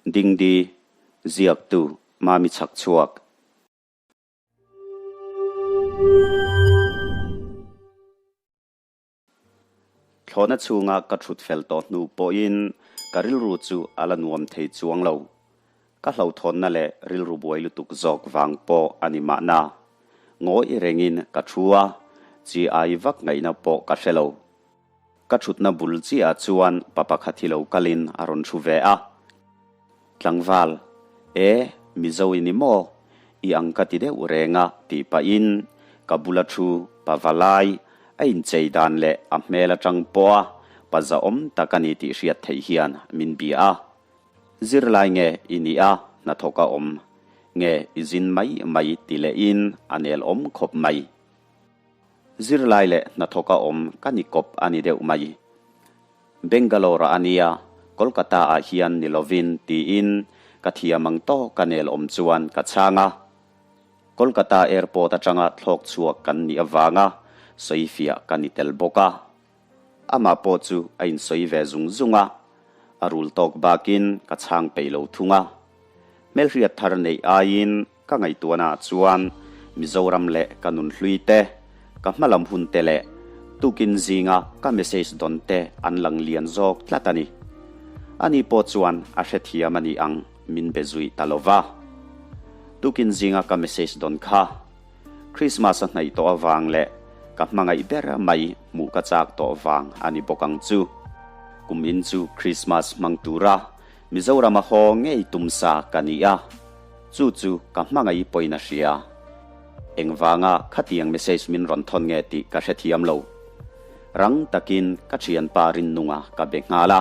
Dingdi, Ziaktu, Mami Chhakchhuak. Thlawhna chhunga ka thut fel tawh hnu pawhin ka rilru chu a la nuam thei chuang lo. Ka hlauhthawnna leh rilru buai lutuk zawk vang pawh a ni mahna. Ngawih rengin ka thu a, chi ai vak ngaihna pawh ka hre lo. Ka thutna bul chiah chuan pa pakhat hi lo kalin a rawn thu ve a. Tlangval, E, Mizo i ni maw? I ang ka ti deuh reng a tih pahin ka bula thu pa valai a inchei dan leh a hmel atang pawha pa zahawm tak a ni tih hriat theih hian min bia a. Zirlai nge i nih a hnathawk a awm nge i zin mai mai ti lehin a nel awm khawp mai. Zirlai leh hnathawka awm ka ni kawp a ni deuh mai. Bangalore ah a nia, Kolkata ah hian ni lovin tiin ka thiam ang tawk a nel awm chuan ka chhang a. Kolkata airport atanga thlawk chhuak kan nih avanga sawifiah ka ni tel bawk a. Amah pawh chu a insawi ve zung zung a, a rul tawk bakin ka chhang peih lo thung a. Hmelhriat thar neih aiin Ka ngaihtuahnaah chuan Mizoram leh ka nunhlui te, ka hmalam hun te leh tukin zinga ka message dawn te an lang lian zawk tlat a ni. Ani pawh chuan a hrethiam a ni ang min be zui ta lo va. Tukin zinga ka message dawn kha Christmas a hnaih tawh avang leh ka hmangaih ber mai hmuh ka chak tawh vang a ni bawk ang chu. Kum in chu Christmas hmang tura Mizoram a haw ngei tum sa ka ni a. Chu chu ka hmangaih pawhin a hria. Engvanga khatiang message min rawn thawn nge tih ka hrethiam lo. Rang takin ka thianpa Rinnunga ka be nghal a,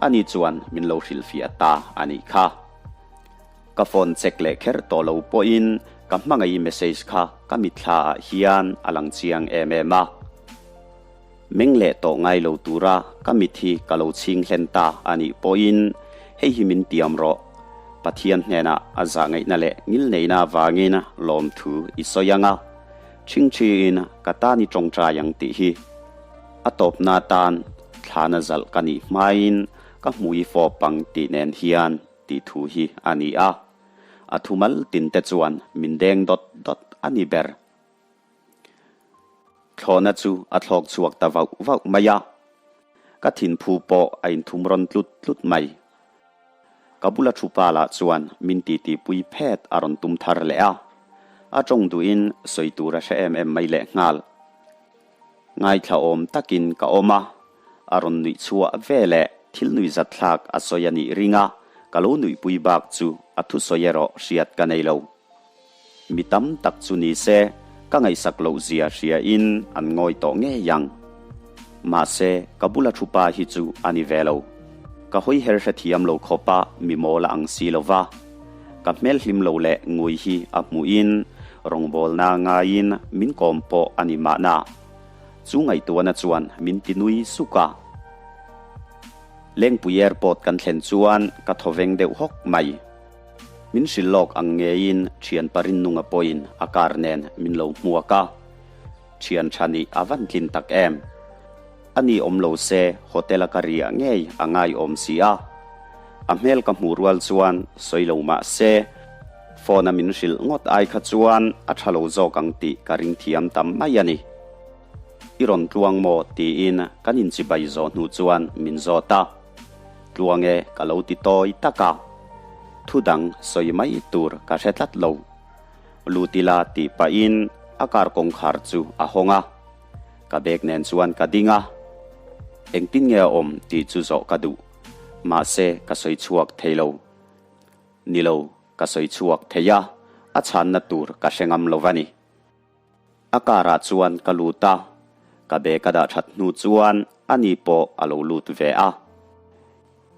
ani chuan min lo hrilhfiah ta a nih kha. Ka phone check leh kher tawh lo pawhin ka hmangaih message kha ka mitthla ah hian a lang chiang em em a. Meng leh tawh ngai lo tura ka mit hi ka lo chhing hlen ta a nih pawhin hei hi min tiam rawh. Pathian hnenah a zahngaihna leh ngilneihna avangin lawmthu i sawi ang a, ṭhingṭhiin ka tan i ṭawngṭai ang tih hi. A tawpna atan thlana zalh ka nih hmain ka hmui fawp ang tih nen hian tih thu hi a ni a. A thumal tinte chuan min deng dawt dawt a ni ber. Thlawhna chu a thlawk chhuak ta vauh vauh mai a, ka thinphu pawh a inthum rawn tlut tlut mai. Ka bula thu pa lah chuan min titipui phet a rawn tum thar leh a, a tawng duhin sawi tur a hre em em mai lehnghal. Ngaithla awm takin ka awm a, a rawn nuih chhuah ve leh thil nui zat thlak a sawi a nih ring a, ka lo nuihpui bak chu a thusawi erawh hriat ka nei lo. Mi tam tak chu ni se, ka ngaihsak loh zia hria in an ngawi tawh ngei ang. Mahse, ka bula thu pa hi chu a ni ve lo. Ka hawi her hrethiam lo khawp a mi mawl a ang si lo va. Ka hmel hlim lo leh ngui hi a hmuh in rawngbawlna ngaiin min kawm pawh a ni mahna. Chu ngaihtuahna chuan min ti nui suk a. Lengpui Airport kan thlen chuan ka thawveng deuh hawk mai. Min hrilh lawk ang ngeiin thian Parinnunga pawhin a car nen min lo hmuak a, thian tha nih a van tlin tak em. Ani awm lo se hotel a ka riah ngei a ngai awm si a. A hmel ka hmuh rual chuan sawi lo mah se phone a min hrilh ngawt ai kha chuan a tha lo zawk ang tih ka ring thiam tam mai a ni. I rawn tluang maw tiin kan inchibai zawh hnu chuan min zawt a. Tluang e ka lo ti tawi tak a, thu dang sawi mai tur ka hre tlat lo. Lut ila tih pahin a car kawngkhar chu a hawng a, ka bag nen chuan ka ding a. Engtin nge a awm tih chu zawh ka duh, mahse ka sawi chhuak thei lo. Ni lo, ka sawi chhuak thei a, a chhanna tur ka hre ngam lo va ni. A car ah chuan ka lut a, ka bag a dah that hnu chuan ani pawh a lo lut ve a.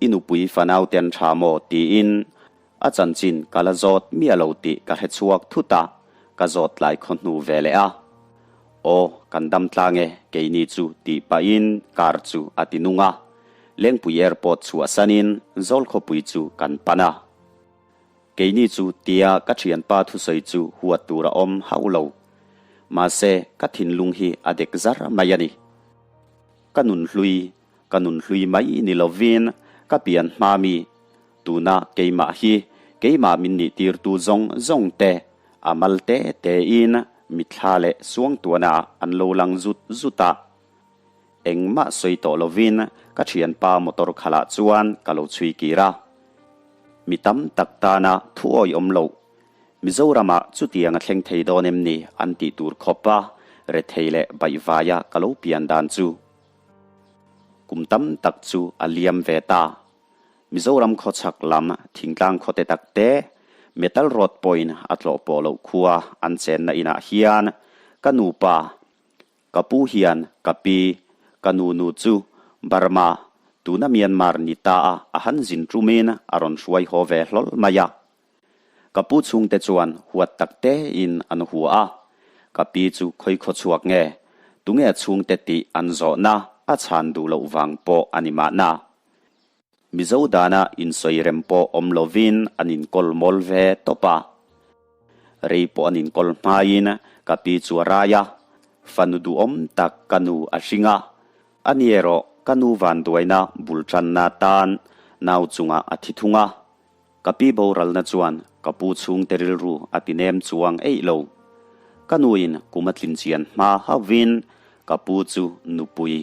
I nupui fanau te an tha maw? tiin a chanchin ka la zawt miah lo tih ka hre chhuak thut a, ka zawt tlai khaw hnu ve leh a. Aw, kan dam tlang e, keini chu tih pahin car chu a ti nung a, Lengpui Airport chhuahsanin Zawlkhawpui chu kan pan a. Keini chu tia ka thianpa thusawi chu huat tur a awm hauh lo. Mahse, ka thinlung hi a dek zar mai a ni. Ka nun hlui, ka nun hlui mai ni lovin ka pian hma mi. Tuna keimah hi keimah min nih tirtu zawng zawng te a mal te tein mitthla leh suangtuahna ah an lo lang zut zut a. Engmah sawi tawh lovin ka thianpa motor khalah chuan ka lo chhui kir a. Mi tam tak tana thu awih awm loh Mizoramah chutiang a thleng thei dawn em ni an tih tur khawp a rethei leh baihvaia ka lo pian dan chu kum tam tak chu a liam ve ta. Mizoram khawchhak lam thingtlang khawte tak te metal road pawhin a tlawh pawh loh khua an chenna inah hian ka nupa Ka pu hian ka pi, ka nu nu chu Burma, tuna Myanmar ni ta a a han zin ṭumin a rawn hruai haw ve hlawl mai a. Ka pu chhungte chuan huat tak tein an hua a, ka pi chu khawi khaw chhuak nge, tunge a chhungte tih an zawhna a chhan duh loh vang pawh a ni mahna. Mizo dana insawi rem pawh awm lovin an inkawl mawl ve tawp a. Rei pawh an inkawl hmain ka pi chu a rai a, fanu duhawm tak ka nu a hring a. Ani erawh ka nu vanduaina bul tanna tan nau chungah a thi thung a. Ka pi boralna chuan ka pu chhungte rilru a ti nem chuang eih lo. Ka nuin kum a tlin chian hma hauhvin ka pu chu nupui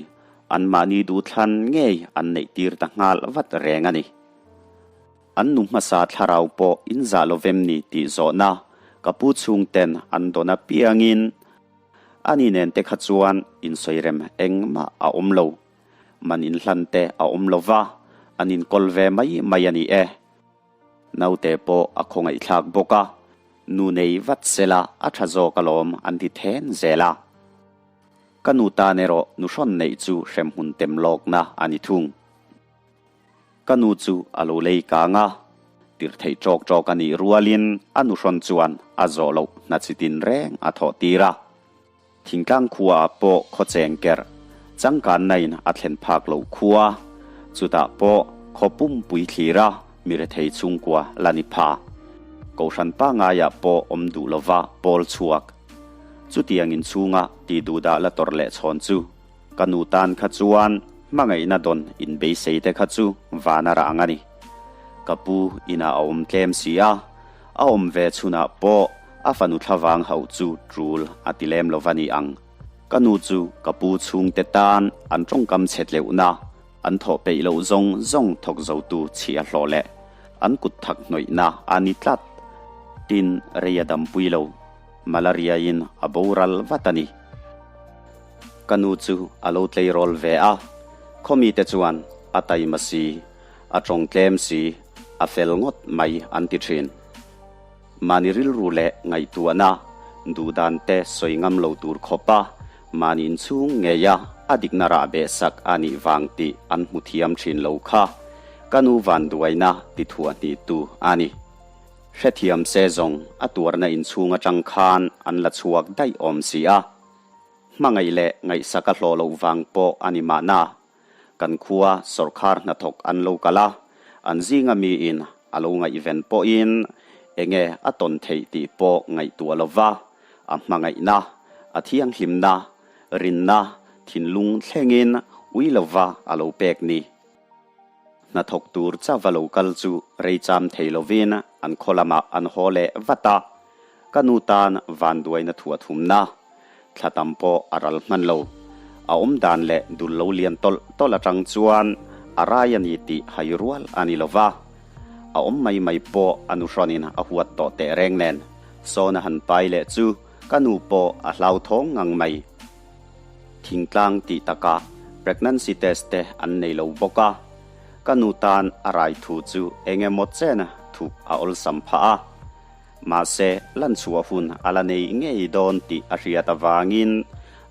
anmahni duhthlan ngei an neih tir ta nghal vat reng a ni. An nu hmasa thlarau pawh in zah lo vem ni tih zawhna ka pu chhungten an dawn apiangin ani nen te kha chuan insawirem engmah a awm lo. Man inhlan te a awm lo va, an inkawl ve mai mai a ni e. Naute pawh a khawngaihthlak bawk a, nu nei vat sela a tha zawk alawm an ti then zel a. Ka nu tan erawh nuhrawn neih chu hremhmun tem lawkna a ni thung. Ka nu chu a lo lei kang a, tirh theih ṭawk ṭawk a nih rualin a nuhrawn chuan a zawh loh hna chi tin reng a thawh tir a. Thingtlang khuaah pawh khaw cheng kerh, changkanna-in a thlen phak loh khua, chutah pawh khaw pumpui thlira mi rethei chhungkua la ni pha. Kohhran pangaiah pawh awm duh lova pawl chhuak. Chutiang inchhunga ti duhdah la tawrh leh chhawn chu ka nu tan kha chuan hmangaihna dawn inbeisei te kha chu van a rah ang a ni. Ka pu inah a awm tlem si a, a awm ve chhunah pawh A fanu thlavang hauh chu tul a ti lem lo va ni ang. Ka nu chu ka pu chhungte tan an tawngkam chhe tleuhna, an thawh peih loh zawng zawng thawk zotu chhia hlawh leh an kut thak hnawihna a ni tlat. Tin, rei a dampui lo. Malaria-in a boral vat a ni. Ka nu chu a lo tleirawl ve a, khawmite chuan a taima si, a tawng tlem si, a fel ngawt mai an ti thin. Mahni rilru leh ngaihtuahna duhdan te sawi ngam lo tur khawpa mahni inchhung ngeia a dikna rah beh sak a nih vang tih an hmu thiam thin lo kha ka nu vanduaina ti thuah hnih tu a ni. Hrethiam se zawng a tuarna inchhung atang khan an la chhuak daih awm si a. Hmangaih leh ngaihsak a hlawh loh vang pawh a ni mahna. Kan khua sawrkhar hnathawk an lo kal a, an zinga miin a lo ngaihven pawhin enge a tawn theih tih pawh ngaihtuah lo va, a hmangaihna, a thianghlimna, rinna, thinlung thlengin ui lova a lo pek ni. Hnathawk tur chauva lo kal chu rei cham thei lovin an khaw lamah an haw leh vat a, ka nu tan vanduaina thuah thumna thla tam pawh a ral hman lo. A awm dan leh dul lo lian tawlh tawlh atang chuan a rai a ni tih hai rual a ni lo va, a awm mai mai pawh a nuhrawnin a huat tawh teh reng nen sawn a han pai leh chu ka nu pawh a hlauthawng ngang mai. Thingtlang tih takah pregnancy test te an nei lo bawk a, ka nu tan a rai thu chu eng emaw chen thup a awlsam phah a. Mahse, lanchhuah hun a la nei ngei dawn tih a hriat avangin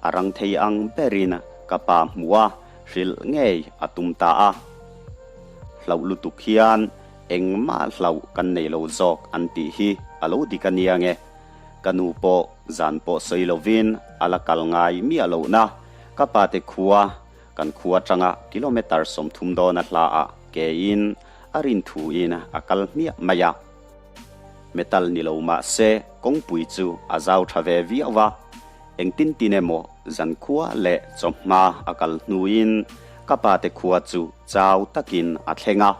a rang thei ang berin ka pa hmuh a hrilh ngei a tum ta a. Hlauh lutuk hian engmah hlauh kan nei lo zawk an tih hi a lo dik a nia nge. Ka nu pawh zan pawh sawi lovin a la kal ngai miah lohna ka pate khua kan khua atanga kilometre 30 dawna hlaah kein a rin thuin a kal hmiah mai a. Metal ni lo mah se kawngpui chu a zau tha ve viau a, engtin tin emaw zankhua leh chawhma a kal hnuin ka pate khua chu chau takin a thleng a.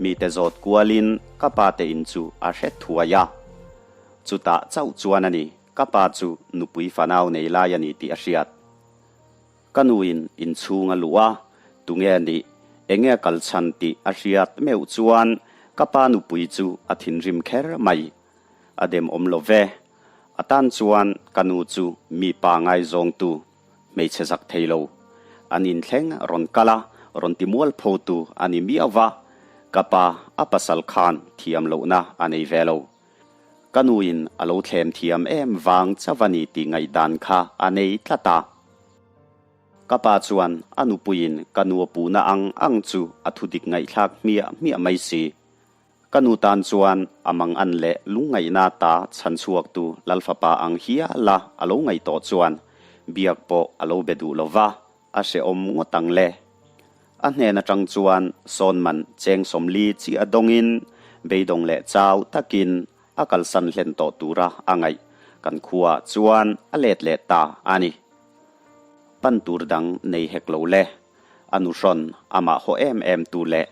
Mite zawt kualin ka pa te in chu a hre thuai a. Chutah chauh chuan a ni, ka pa chu nupui fanau nei lai a ni tih a hriat. Ka nuin inchhung a luh a, tunge a nih, enge a kal chhan tih a hriat meuh chuan ka pa nupui chu a thinrim kher mai. A dem awm lo ve. A tan chuan ka nu chu mi pa ngaizawngtu, hmeichhe zak thei lo. An inthleng rawn kal a, rawn ti mualphotu a ni miau va, ka pa a pasal khan thiam lohna a nei ve lo. Ka nuin a lo thlem thiam em vang chauh a ni tih ngaihdan kha a nei tlat a. Ka pa chuan a nupuiin ka nu a puhna ang ang chu a thudik ngaihthlak hmiah hmiah mai si. Ka nu tan chuan a mangan leh lungngaihna ta chhan chhuaktu Lalfapa ang hiala a lo ngaih tawh chuan biak pawh a lo be duh lo va, a hrehawm ngawt ang le. A hnen atang chuan sawn man cheng 40 chiah dawngin beidawng leh chau takin a kalsan hlen tawh tura a ngaih kan khuaah chuan a let leh ta a ni. Pan tur dang nei hek lo le. A nuhrawn amah haw em em tu leh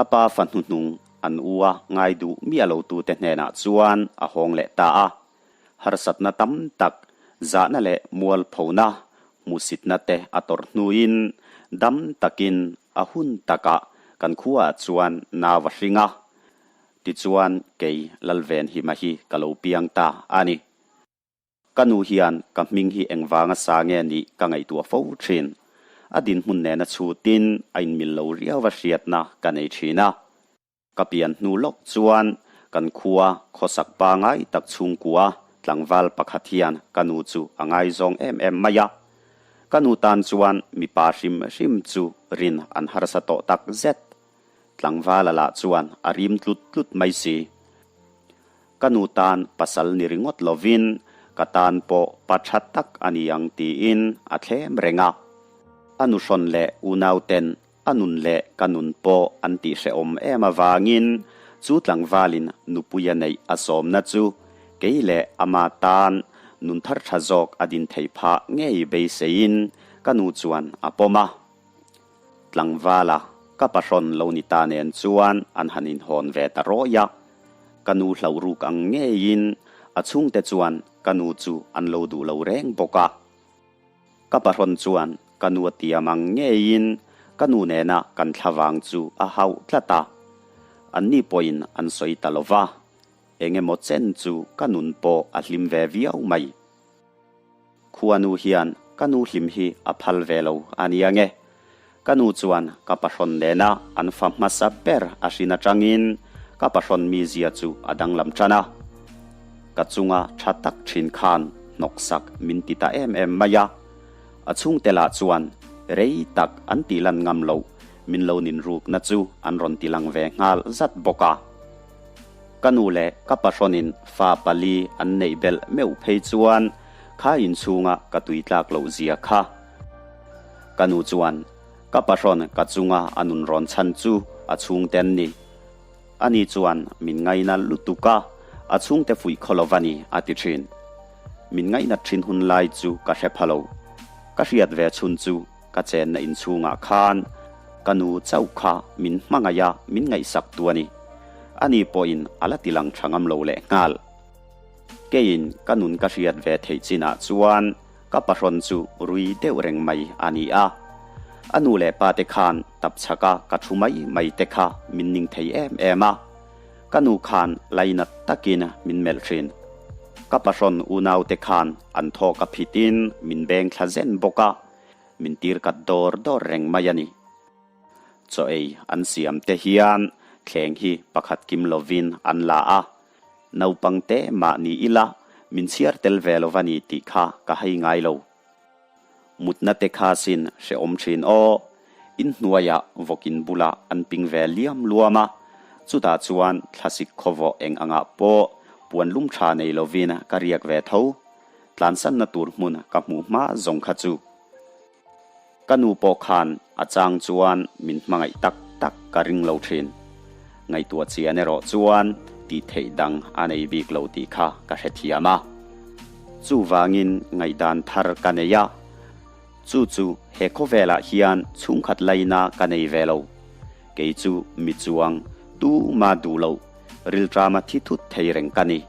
a pa fa hnuhnung an u a ngai duh miah lo tute hnenah chuan a hawng leh ta a. Harsatna tam tak, zahna leh mualphona, hmuhsitna te a tawrh hnuin dam takin a hun takah kan khuaah chuan nau a hring a. Tichuan kei Lalvenhima hi ka lo piang ta a ni. Ka nu hian ka hming hi engvanga sa nge nih ka ngaihtuah fo thin. A dinhmun nena chhutin a inmil lo riau a hriatna ka nei thin a. Ka pian hnu lawk chuan kan khua khawsak pangai tak chhungkua tlangval pakhat hian ka nu chu a ngaizawng em em mai a. Ka nu tan chuan mipa hrim hrim chu rin an harsa tawh tak zet. Tlangvala lah chuan a rim tlut tlut mai si. Ka nu tan pasal ni ringawt lovin ka tan pawh pa tha tak a ni ang tiin a thlem reng a. A nuhrawn leh unauten a nun leh ka nun pawh an tihhrehawm em avangin chu tlangvalin nupuia neih a sawmna chu kei leh ama tan nun thar tha zawk a din theih phah ngei beiseiin ka nu chuan a pawm a. Tlangvala ka pahrawn lo ni ta nen chuan an han inhawn ve ta rawih a. Ka nu hlauh ruk ang ngeiin a chhungte chuan ka nu chu an lo duh lo reng bawk a. Ka pahrawn chuan ka nu a tiam ang ngeiin ka nu nena kan thlavang chu a hauh tlat a. Anni pawhin an sawi ta lo va, eng emaw chen chu ka nun pawh a hlim ve viau mai. Khuanu hian ka nu hlim hi a phal ve lo a nia nge. Ka nu chuan ka pahrawn nena an fa hmasa ber a hrin atangin ka pahrawn mizia chu a danglam tan a. Ka chunga tha tak thin khan hnawksak min ti ta em em mai a. A chhungte lah chuan rei tak an tih lan ngam loh min lo nin rukna chu an rawn ti lang ve nghal zat bawk a. Ka nu leh ka pahrawnin fa pali an neih belh meuh phei chuan kha inchhunga ka tui tlak loh zia kha. Ka nu chuan ka pahrawn ka chunga a nun rawn chhan chu a chhungte an ni. Ani chuan min ngaina lutuk a, a chhungte fuih khaw lo va ni a ti thin. Min ngaihnat thin hun lai chu ka hre pha lo. Ka hriat ve chhun chu ka chenna inchhungah khan ka nu chauh kha min hmangaih a, min ngaihsak tu a ni. Ani pawhin a la ti lang tha ngam lo leh nghal. Keiin ka nun ka hriat ve theih chinah chuan ka pahrawn chu rui deuh reng mai a ni a. A nu leh pa te khan tapchhaka ka thu mai mai te kha min ning thei em em a. Ka nu khan lainat takin min melh thin. Ka pahrawn unau te khan an thawk a phitin min beng thla zen bawk a, min tir kat dawr dawr reng mai a ni. Chaw ei an siam te hian thleng hi pakhat kim lovin an la a, naupang te mah ni ila min chhiar tel ve lo va ni tih kha ka hei ngai lo. Mutna te kha sin hrehawm thin aw, inhnuaiah vawkin bulah an ping ve liam luam a, chutah chuan thlasik khawvawh eng angah pawh puan lum tha nei lovin ka riak ve tho, tlansanna tur hmun ka hmuh hma zawng kha chu. Ka nu pawh khan a chang chuan min hmangaih tak tak ka ring lo thin. Ngaihtuah chian erawh chuan tih theih dang a nei bik lo tih kha ka hrethiam a. Chuvangin ngaihdan thar ka nei a. Chu chu he khawvelah hian chhungkhat laina ka nei ve lo. Kei chu mi chuang Tuma duh loh rilṭama thi thut thei reng ka ni.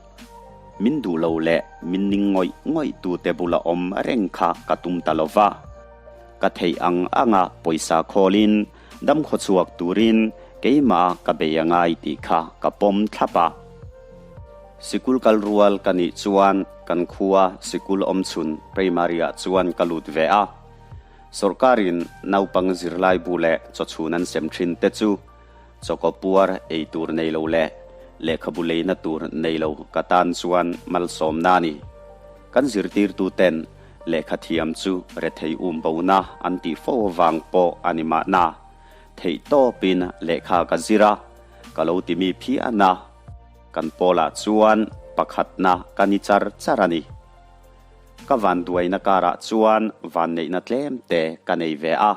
Min duh lo leh min ning ngawih ngawih tute bula awm reng kha ka tum ta lo va. Ka theih ang anga pawisa khawlin dam khawchhuak turin keimah ka bei a ngai tih kha ka pawm thlap a. Sikul kal rual ka nih chuan kan khua sikul awmchhun primary-ah chuan ka lut ve a. Sorkarin naupang zirlai bu leh chawchhun an sem thin te chu chawkaw puar ei tur nei lo leh lehkhabu leina tur nei lo ka tan chuan malsawmna a ni. Kan zirtirtu ten lehkha thiam chu rethei um bona an tih fo avang pawh a ni mahna. Theih tawpin lehkha ka zir a, ka lo ti mi phian a. Kan pawlah chuan pakhatna ka ni char char a ni. Ka vanduaina karah chuan vanneihna tlem te ka nei ve a.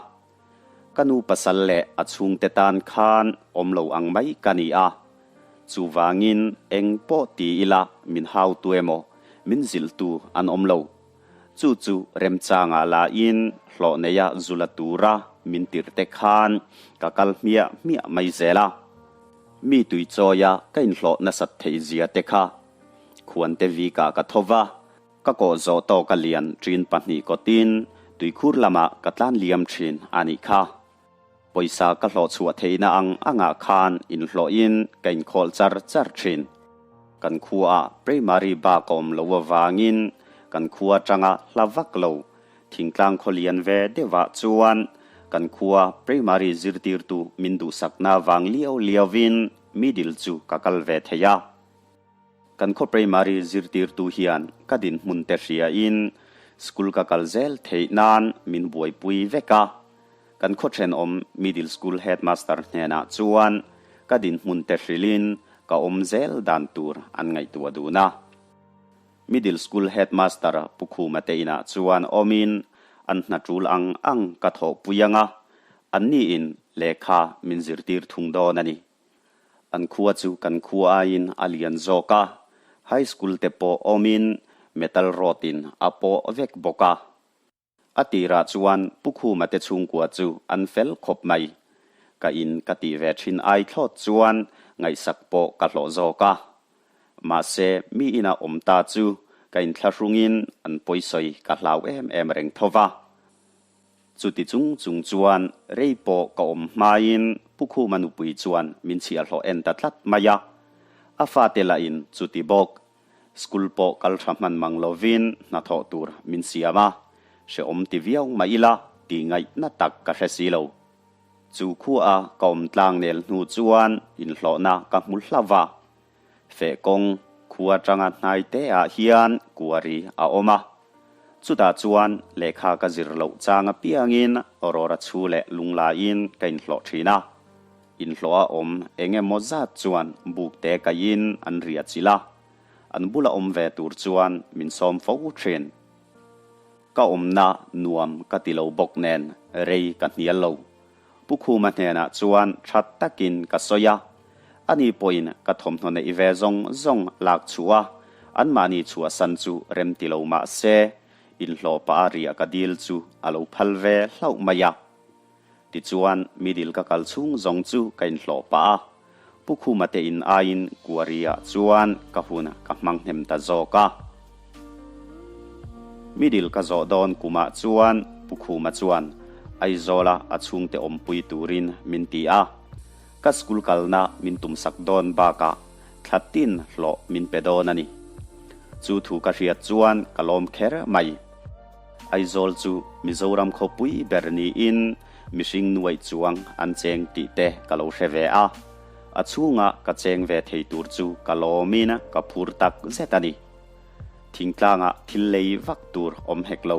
Ka nu pasal leh a chhungte tan khan awm lo ang mai ka ni a. Chuvangin eng pawh ti ila min hautu emaw min zilhtu an awm lo. Chu chu remchangah lahin hlawh neia zu la tura min tirhte khan ka kal hmiah hmiah mai zel a. Mi tuichawia ka inhlawh nasat theih zia te kha Khuante vikah ka tho va, ka kawh zawh tawk a lian ṭin pahnih kawtin tuikhur lamah ka tlan liam ṭhin a nih kha. Pawisa ka hlawh chhuah theihna ang angah khan inhlawhin ka inkhawl char char ṭhin. Kan khuaah primary bak a awm lo avangin kan khua aṭanga hla vak lo thingtlang khaw lian ve deuhah chuan kan khua primary zirtirtu min duhsakna avang liau liauin middle chu ka kal ve thei a. Kan khaw primary zirtirtu hian ka dinhmun te hriain school ka kal zel theih nan min buaipui vek a. Kan khaw thenawm middle school headmaster hnenah chuan ka dinhmun te hrilhin ka awm zel dan tur an ngaihtuah dun a. Middle school headmaster Pu Khuma te inah chuan awmin an hna tul ang ang ka thawhpui ang a, anniin lehkha min zirtir thung dawn a ni. An khua chu kan khua aiin a lian zawk a, high school te pawh awmin metal road in a pawh vek bawk a. A tirah chuan Pu Khuma te chhungkua chu an fel khawp mai. Ka in ka tih ve thin ai thlawt chuan ngaihsak pawh ka hlawh zawk a. Mahse mi ina awm ta chu ka inthlahrungin an pawisawi ka hlau em em reng tho va. Chuti chung chung chuan rei pawh ka awm hmain Pu Khuma nupui chuan min chhiahhlawh en ta tlat mai a. A fate lahin chuti bawk. School pawh kal tha hman mang lovin hnathawh tur min siam a, hrehawm ti viau mah ila tih ngaihna tak ka hre si lo. Chu khua ka awm tlang nel hnu chuan inhlawhna ka hmu hlauh va. Feh kawng khua atanga hnai te ah hian kuari a awm a. Chutah chuan lehkha ka zir loh chang apiangin Aurora chhu leh lunglaiin ka inhlawh thin a. Inhlawh a awm eng emaw zat chuan buk te kaiin an riah chilh a, an bula awm ve tur chuan min sawm fo thin. Ka awmna nuam ka ti lo bawk nen rei ka hnial lo. Pu Khuma hnenah chuan tha takin ka sawi a, ani pawhin ka thawmhnaw neih ve zawng zawng lak chhuah a, anmahni chhuahsan chu rem ti lo mah se, inhlawh pah a riah ka dil chu a lo phal ve hlauh mai a. Tichuan, middle ka kal chhung zawng chu ka inhlawh pah a, Pu Khuma te in aiin Kuari-ah chuan ka hun ka hmang hnem ta zawk a. Middle ka zawh dawn kumah chuan Pu Khuma chuan Aizawla a chhungte awmpui turin min ti a. Ka school kalna min tumsak dawn bakah thla tin hlawh min pe dawn a ni. Chu thu ka hriat chuan ka lawm kher mai. Aizawl chu Mizoram khawpui ber niin mihring nuaih chuang an cheng tih te ka lo hre ve a. A chhunga ka cheng ve thei tur chu ka lawmin ka phur tak zet a ni. Thingtlangah thil lei vak tur awm hek lo.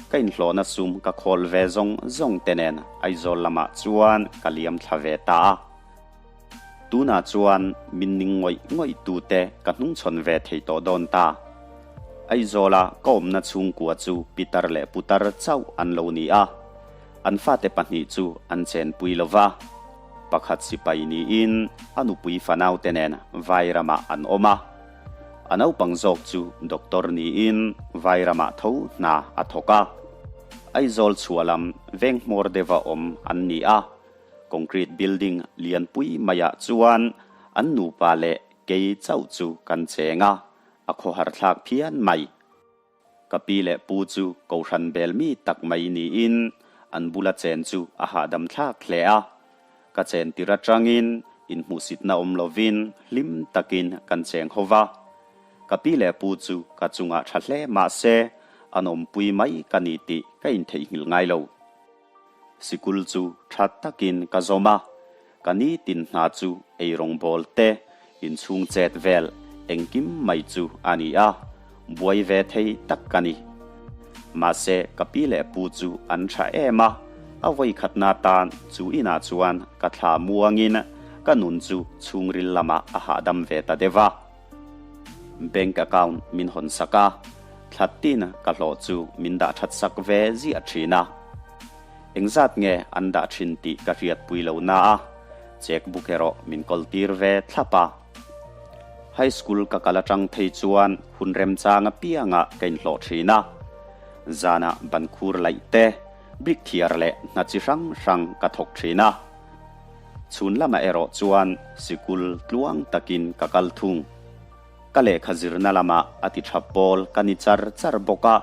Ka inhlawhna sum ka khawl ve zawng zawng te nen Aizawl lamah chuan ka liam thla ve ta a. Tunah chuan min ning ngawih ngawih tute ka hnungchhawn ve thei tawh dawn ta. Aizawla ka awmna chhungkua chu pitar leh putar chauh an lo ni a, an fate pahnih chu an chenpui lo va. Pakhat sipai niin a nupui fanaute nen Vairamah an awm a. A naupang zawk chu doctor niin Vairamah tho hna a thawk a. Aizawl chhuah lam veng hmawr deuha awm an ni a. Concrete building lianpui maiah chuan an nupa leh kei chauh chu kan cheng a, a khawhar thlak phian mai. Ka pi leh pu chu kohhran bel mi tak mai niin an bula chen chu a hahdam thlak hle a. Ka chen tir atangin inhmuhsitna awm lovin hlim takin kan cheng ho va. Ka pi leh pu chu ka chungah tha hle mah se an awmpui mai ka ni tih ka intheihnghilh ngai lo. Sikul chu tha takin ka zawm a, ka nitin hna chu eirawngbawl te, inchhung chet vel engkim mai chu a ni a, buai ve thei tak ka ni. Mahse ka pi leh pu chu an tha em a, a vawikhatna tan chu inah chuan ka thla muangin ka nun chu chhungril lamah a hahdam ve ta deuh a. Bank account min hawn sak a, thla tin ka hlawh chu min dah that sak ve ziah thin a. Engzat nge an dah thin tih ka hriatpui lo na a, check book erawh min kawl tir ve thlap a. High school ka kal atang phei chuan hun remchang apiangah ka inhlawh thin a. Zanah bankhur laih te, brick thiar leh hna chi hrang hrang ka thawk thin a. Chhun lamah erawh chuan sikul tluang takin ka kal thung. Ka lehkha zirna lamah a ti tha pawl ka ni char char bawk a,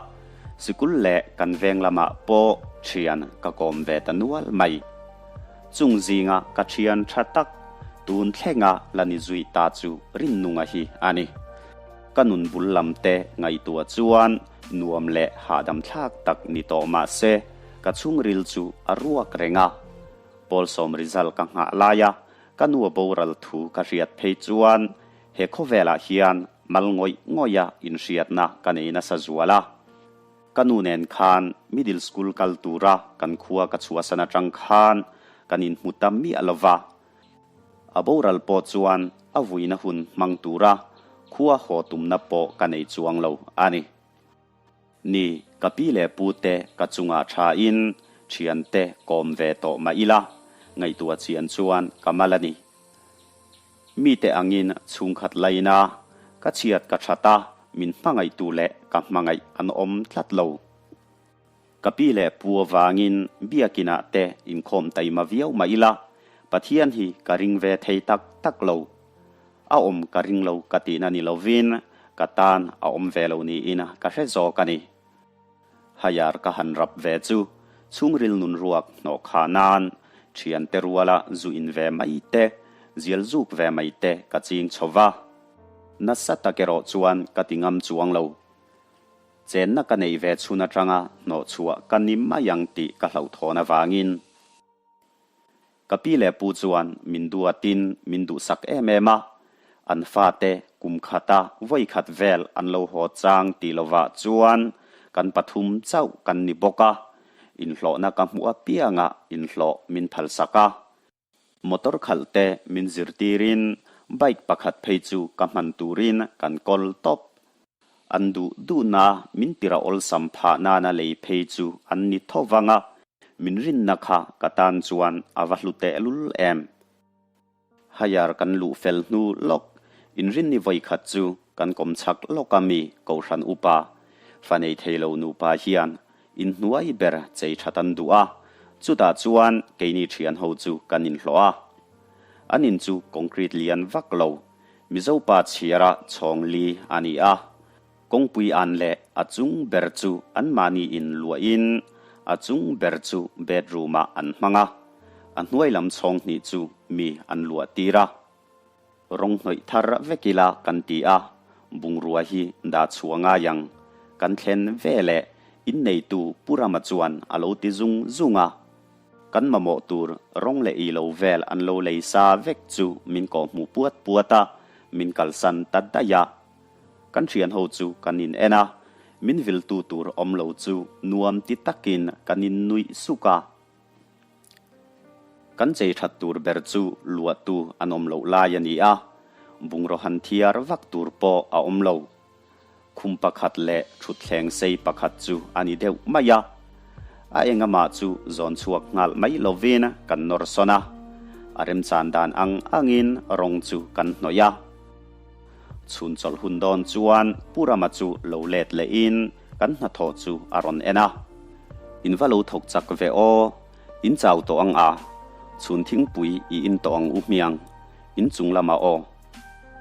sikul leh kan veng lamah pawh thian ka kawm ve ta nual mai. Chung zinga ka thian tha tak tun thlenga la ni zui ta chu Rinnunga hi a ni. Ka nun bul lam te ngaihtuah chuan nuam leh hahdam thlak tak ni tawh mah se ka chhungril chu a ruak reng a. Pawlsawm result ka nghah laia ka nu a boral thu ka hriat phei chuan he khawvelah hian mal ngawih ngawiha inhriatna ka nei nasa zual a. Ka nu nen khan middle school kal tura kan khua ka chhuahsan atang khan kan inhmu ta miah lo va. A boral pawh chuan a vuina hun hmang tura khua haw tumna pawh ka nei chuang lo a ni. Ni, ka pi leh pu te ka chungah tha in thian te kawm ve tawh mah ila, ngaihtuah chian chuan ka mal a ni. Mite angin chhungkhat laina ka chhiat ka that a, min hmangaihtu leh ka hmangaih an awm tlat lo. Ka pi leh pu avangin biakinah te inkhawm taima viau mah ila, Pathian hi ka ring ve thei tak tak lo. A awm ka ring lo ka tihna ni lovin ka tan a awm ve lo niin ka hre zawk a ni. Hayar ka han rap ve chu chhungril nun ruak hnawh khah nan thiante ruala zu in ve mai te, zial zuk ve mai te ka ching chho va. Nasa tak erawh chuan ka ti ngam chuang lo. Chenna ka neih ve chhun atanga hnawh chhuah ka ni mai ang tih ka hlauhthawn avangin. Ka pi leh pu chuan min duatin min duhsak em em a, an fate kum khata vawi khat vel an lo haw chang tih lovah chuan kan pathum chauh kan ni bawk a, inhlawhna ka hmuh apiangah inhlawh min phalsak a. Motor khalh te min zirtirin bike pakhat phei chu ka hman turin kan kawl tawp. An duh duhna min tira awlsam phah nana lei phei chu an ni tho vang a, min rinna kha ka tan chuan a va hlu tehlul em. Higher kan luh fel hnu lawk, inrinni vawikhat chu kan kawm chak lawk a mi Kohhran upa, fa nei thei lo nupa hian inhnuai ber chei that an duh a, chutah chuan keini thian ho chu kan inhlawh a. An in chu concrete lian vak lo, Mizo pa chhiara chhawng li a ni a, kawngpui an leh a chung ber chu anmahni in luahin a chung ber chu bedroom ah an hmang a, a hnuai lam chhawng hnih chu mi an luah tir a. Rawng hnawih thar vek ila kan ti a, bungrua hi dah chhuah ngai ang, kan thlen ve leh inneitu Pu Rama chuan a lo ti zung zung a. Kan mamawh tur rawng leh ei lo vel an lo lei sa vek chu min kawh hmuh puat puat a, min kalsan ta daih a. Kan thian ho chu kan in en a, min viltu tur awm lo chu nuam ti takin kan in nuih suk a. Kan chei that tur ber chu luahtu an awm loh lai a ni a, bungraw han thiar vak tur pawh a awm lo. Khum pakhat leh thutthleng sei pakhat chu a ni deuh mai a. A engamah chu zawn chhuak nghal mai lovin kan nawr sawn a. A remchan dan ang angin rawng chu kan hnawih a. Chhun chawlh hun dawn chuan Pu Rama chu lo let lehin kan hnathawh chu a rawn en a. In va lo thawk chak ve aw, in chau tawh ang a. Chhun thingpui i in tawh ang u hmiang, inchung lamah aw.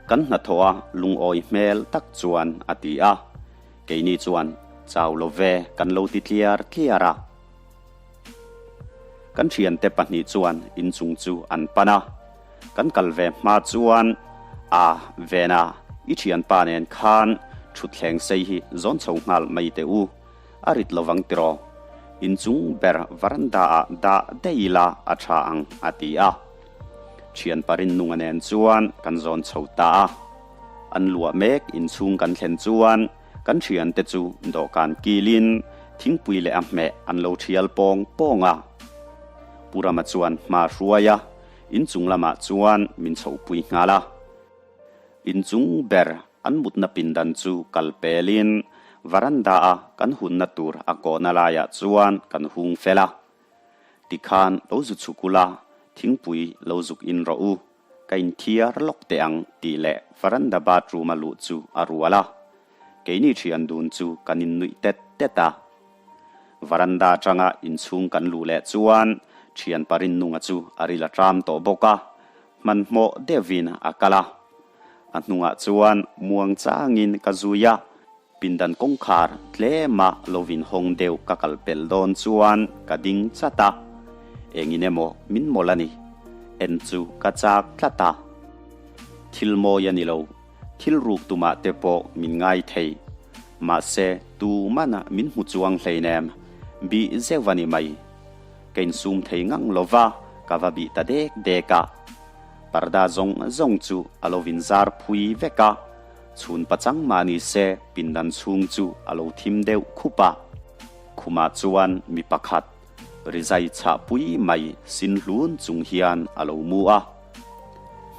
Kan hnathawh a lungawi hmel tak chuan a ti a, keini chuan chau lo ve kan lo ti tliar tliar a. Kan thiante pahnih chuan inchung chu an pan a, kan kal ve hma chuan a Vena i thianpa nen khan thutthleng sei hi zawn chho nghal mai teh u, a rit lovang tiraw? Inchung ber varanda ah dah daih ila a tha ang a ti a. Thianpa Rinnunga nen chuan kan zawn chho ta a. An luah mek inchhung kan thlen chuan kan thiante chu dawhkan kilin thingpui leh a hmeh an lo thial pawng pawng a. Pu Rama chuan hma hruai a, inchung lamah chuan min chhohpui nghal a. Inchung ber An mutna pindan chu kal pelin varanda-a kan hunna tur a kawhna laiah chuan kan hung fel a. Tikhan lo zu chhuk ula, thingpui lo zuk in rawh u, ka inthiar lawk teh ang tih leh varanda bathroom-a luh chu a rual a. Keini thian dun chu kan innuih tet tet a. Varanda atanga inchhung kan luh leh chuan thian Parinnunga chu a ril a ṭam tawh bawk a, hmanhmawh deuhin a kal a. A hnungah chuan muang changin ka zui a, pindan kawngkhar tlema lovin hawng deuh ka kal pel dawn chuan ka ding chat a, engin emaw min mawlh a ni, en chu ka chak tlat a. Thil mawi a ni lo, thil ruk tumah te pawh min ngai thei, mahse tumana min hmu chuang hleinem, bih zeuh a ni mai. Ka insum thei ngang lova ka va bih ta dek dek a. Parda zawng zawng chu a lo vin zar phui vek a, chhun pachang mah ni se pindan chhung chu a lo thim deuh khup a. Khumah chuan mi pakhat rizai chhah pui mai sin hlun chung hian a lo mu a.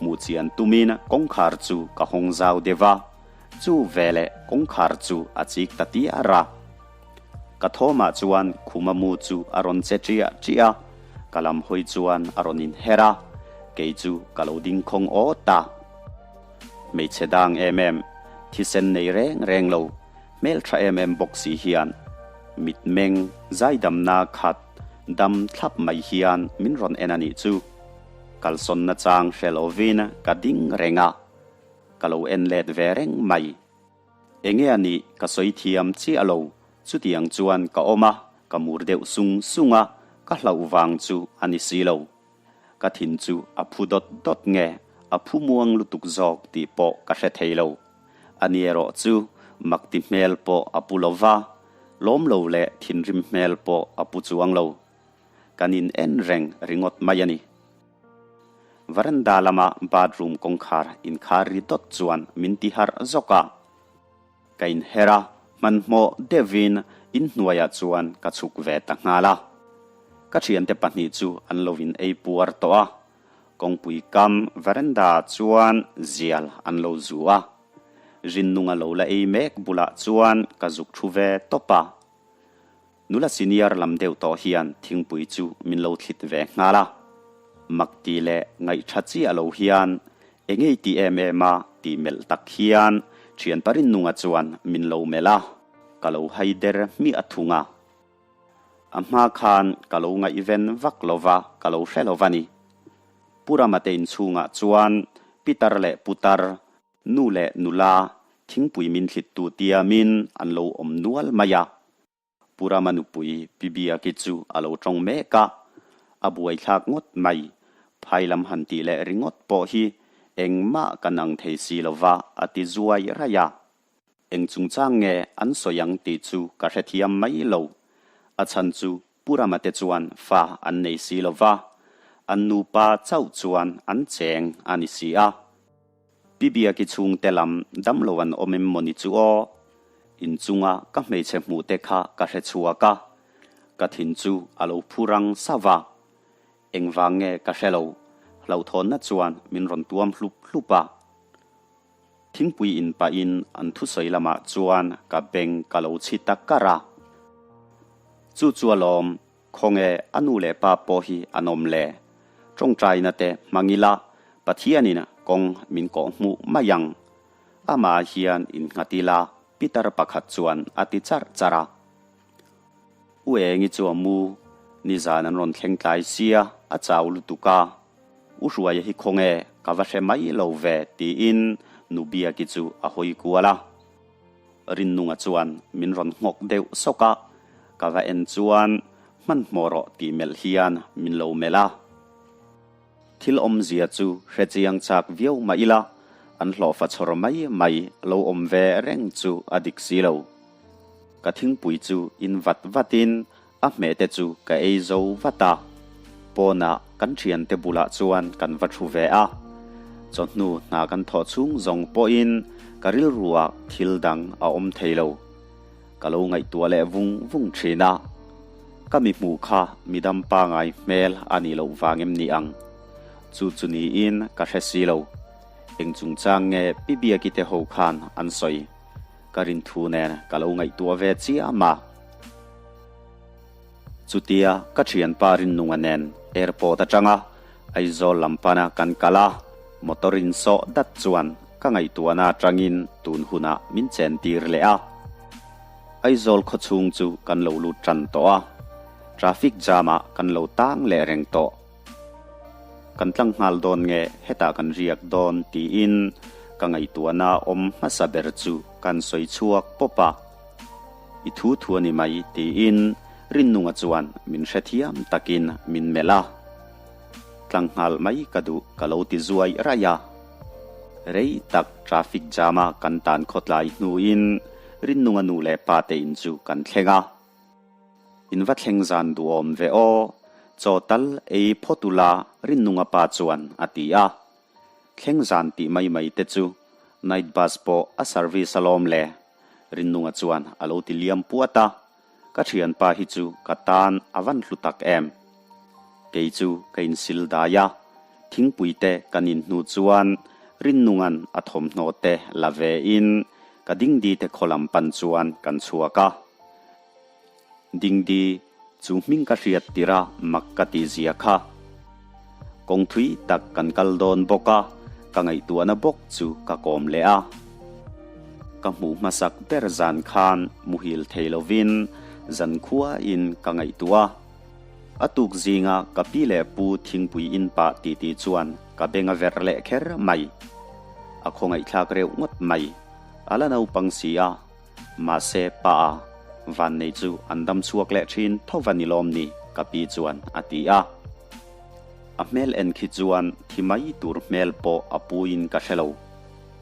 Hmuh chian tumin kawngkhar chu ka hawng zau deuh a, chu veleh kawngkhar chu a chik ta tiar a. Ka thawmah chuan khuma mu chu a rawn che ṭiah ṭiah a, ka lam hawi chuan a rawn inher a, kei chu ka lo ding khawng awt a. Hmeichhe dang em em, thisen nei reng reng lo, hmelṭha em em bawk si hian mitmeng zaidamna khat dam thlap mai hian min rawn en a nih chu. Kalsawnna chang hre lovin ka ding reng a, ka lo en let ve reng mai. Enge a nih ka sawi thiam chiah lo, chutiang chuan ka awm a, ka mur deuh sung sung a, ka hlauh vang chu a ni si lo. Ka thin chu a phu dawt dawt nge a phu muang lutuk zawk tih pawh ka hre thei lo. A ni erawh chu mak ti hmel pawh a pu lo va, lawm lo leh thinrim hmel pawh a pu chuang lo. Kan in en reng ringawt mai a ni. Veranda lama bathroom kawngkhar inkhar ri dawt chuan min ti harh zawk a. Ka inher a, hmanhmawh deuhin inhnuaiah chuan ka chhuk ve ta nghal a. Ka thiante pahnih chu an lo in ei puar tawh a, kawngpui kam veranda ah chuan zial an lo zu a. Rinnunga lo la ei mek bulah chuan ka zuk thu ve tawp a. Nula senior lam deuh tawh hian thingpui chu min lo thlit ve nghal a. Mak ti leh ngaihṭha chiah lo hian engei ti em em a tih melh tak hian ṭhian Parinnunga chuan min lo melh a, ka lo hai der hmiah thung a. A hma khan ka lo ngaihven vak lo va, ka lo hre lo va ni. Pu Rama te inchhungah chuan Pitar leh Putar, Nu leh nula thingpui min thlittu tiamin an lo awm nual mai a. Pu Rama nupui Pi Biaki chu a lo tawng mek a, a buaithlak ngawt mai. Phai lam han tih leh ringawt pawh hi engmah kan ang thei si lo va, a ti zuai raih a. Eng chungchang nge an sawi ang tih chu ka hrethiam mai lo. A chhan chu Pu Rama te chuan fa an nei si lo va, an nupa chauh chuan an cheng a ni si a. Pi Biaki chhungte lam damlo an awm em mawni chu aw? Inchunga ka hmeichhe hmuh te kha ka hre chhuak a, ka thin chu a lo phu rang sauh va. Engvang nge ka hre lo, hlauhthawnna chuan min rawn tuam hlup hlup a. Thingpui in pahin an thusawi lamah chuan ka beng ka lo chhi ta kar a. Chu chu alawm, khawnge a nu leh pa pawh hi an awm le? Tawngtaina te hmang ila Pathianin kawng min kawh hmuh mai ang. Amah hian innghat ila Peter pakhat chuan a ti charh charh a. U Engi chu a mu, nizan an rawn thleng tlai sia. a chau lutuk a, U Hruaia hi khawnge ka va hre mai lo ve tiin Nu Biaki chu a hawi kual a. Rinnunga chuan min rawn nghawk deuh sawk a, ka va en chuan hmanhmawh rawh tih melh hian min lo melh a. Thil awmzia chu hre chiang chak viau mah ila, an hlawhfa chhawr mai mai lo awm ve reng chu a dik si lo. Ka thingpui chu in vat vatin a hmeh te chu ka ei zo vat a. Pawnah kan thiante bulah chuan kan va thu ve a. Chawhnu hna kan thawh chhung zawng pawhin ka rilruah thil dang a awm thei lo. Ka lo ngaihtuah leh vung vung thin a. Ka mi hmuh kha midam pangai hmel a nih loh vang em ni ang? Chu chu niin ka hre si lo. Eng chungchang nge Pi Biaki te ho khan an sawi? Ka rin thu nen ka lo ngaihtuah ve chiam a. Chutia ka thianpa Rinnunga nen airport atanga Aizawl lam pana kan kal a, motor in sawh dat chuan ka ngaihtuahna atangin tun hunah min chen tir leh a. Aizawl khawchhung chu kan lo lut tan tawh a, traffic jam ah kan lo tang leh reng tawh. Kan tlang nghal dawn nge hetah kan riak dawn tiin ka ngaihtuahna awm hmasa ber chu kan sawi chhuak pawp a. I thu thu a ni mai tiin Rinnunga chuan min hrethiam takin min melh a. Tlang nghal mai ka duh ka lo ti zuai raih a. Rei tak traffic jam a kan tan khawtlai hnuin Rinnunga nu leh pa te in chu kan thleng a. In va thleng zan duhawm ve aw, chaw tal ei phawt ula Rinnunga pa chuan a ti a. Thleng zan tih mai mai te chu night bus pawh a service alawm le, Rinnunga chuan a lo ti liam puat a. Ka thianpa hi chu ka tan a van hlu tak em. Kei chu ka insil dai a, thingpui te kan in hnu chuan Rinnunga'n a thawmhnaw te la ve in ka dingdi te khaw lam pan chuan kan chhuak a. Dingdi chu hming ka hriat tirh a mak ka tih zia kha. Kawng thui tak kan kal dawn bawk a, ka ngaihtuahna bawk chu ka kawm leh a. Ka hmuh hmasak ber zan khan muhil thei lovin zankhuain ka ngaihtuah a. A tuk zinga ka pi leh pu thingpui in pah titi chuan ka beng a verh leh kher mai. A khawngaihthlak reuh ngawt mai. A la naupang si a. Mahse pa a, vannei chu an dam chhuak leh thin tho va ni lawm ni ka pi chuan a ti a. A hmel en khi chuan thi mai tur hmel pawh a pu in ka hre lo.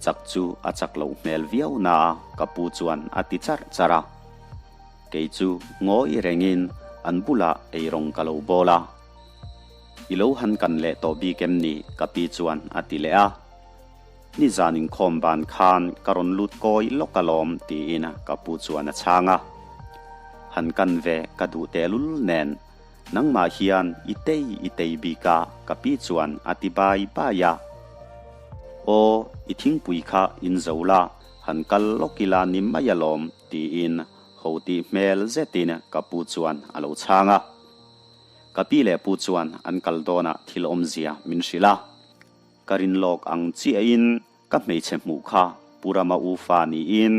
Chak chu a chak loh hmel viau na a ka pu chuan a ti charh charh a. Kei chu ngawi rengin an bulah eirawng ka lo bawl a. I lo han kan leh tawh bik em ni ka pi chuan a ti leh a. Nizan inkhawm ban khan ka rawn lut kawi lawk alawm tiin ka pu chuan a chhang a. Han kan ve ka duh tehlul nen nangmah hian i tei i tei bik a ka pi chuan a ti bai bai a. Aw i thingpui kha in zo la han kal lawk ila ni mai alawm tiin ho tih hmel zetin ka pu chuan a lo chhang a. Ka pi leh pu chuan an kal dawnah thil awmzia min hrilh a. Ka rin lawk ang chiahin ka hmeichhe hmuh kha Pu Rama u fa niin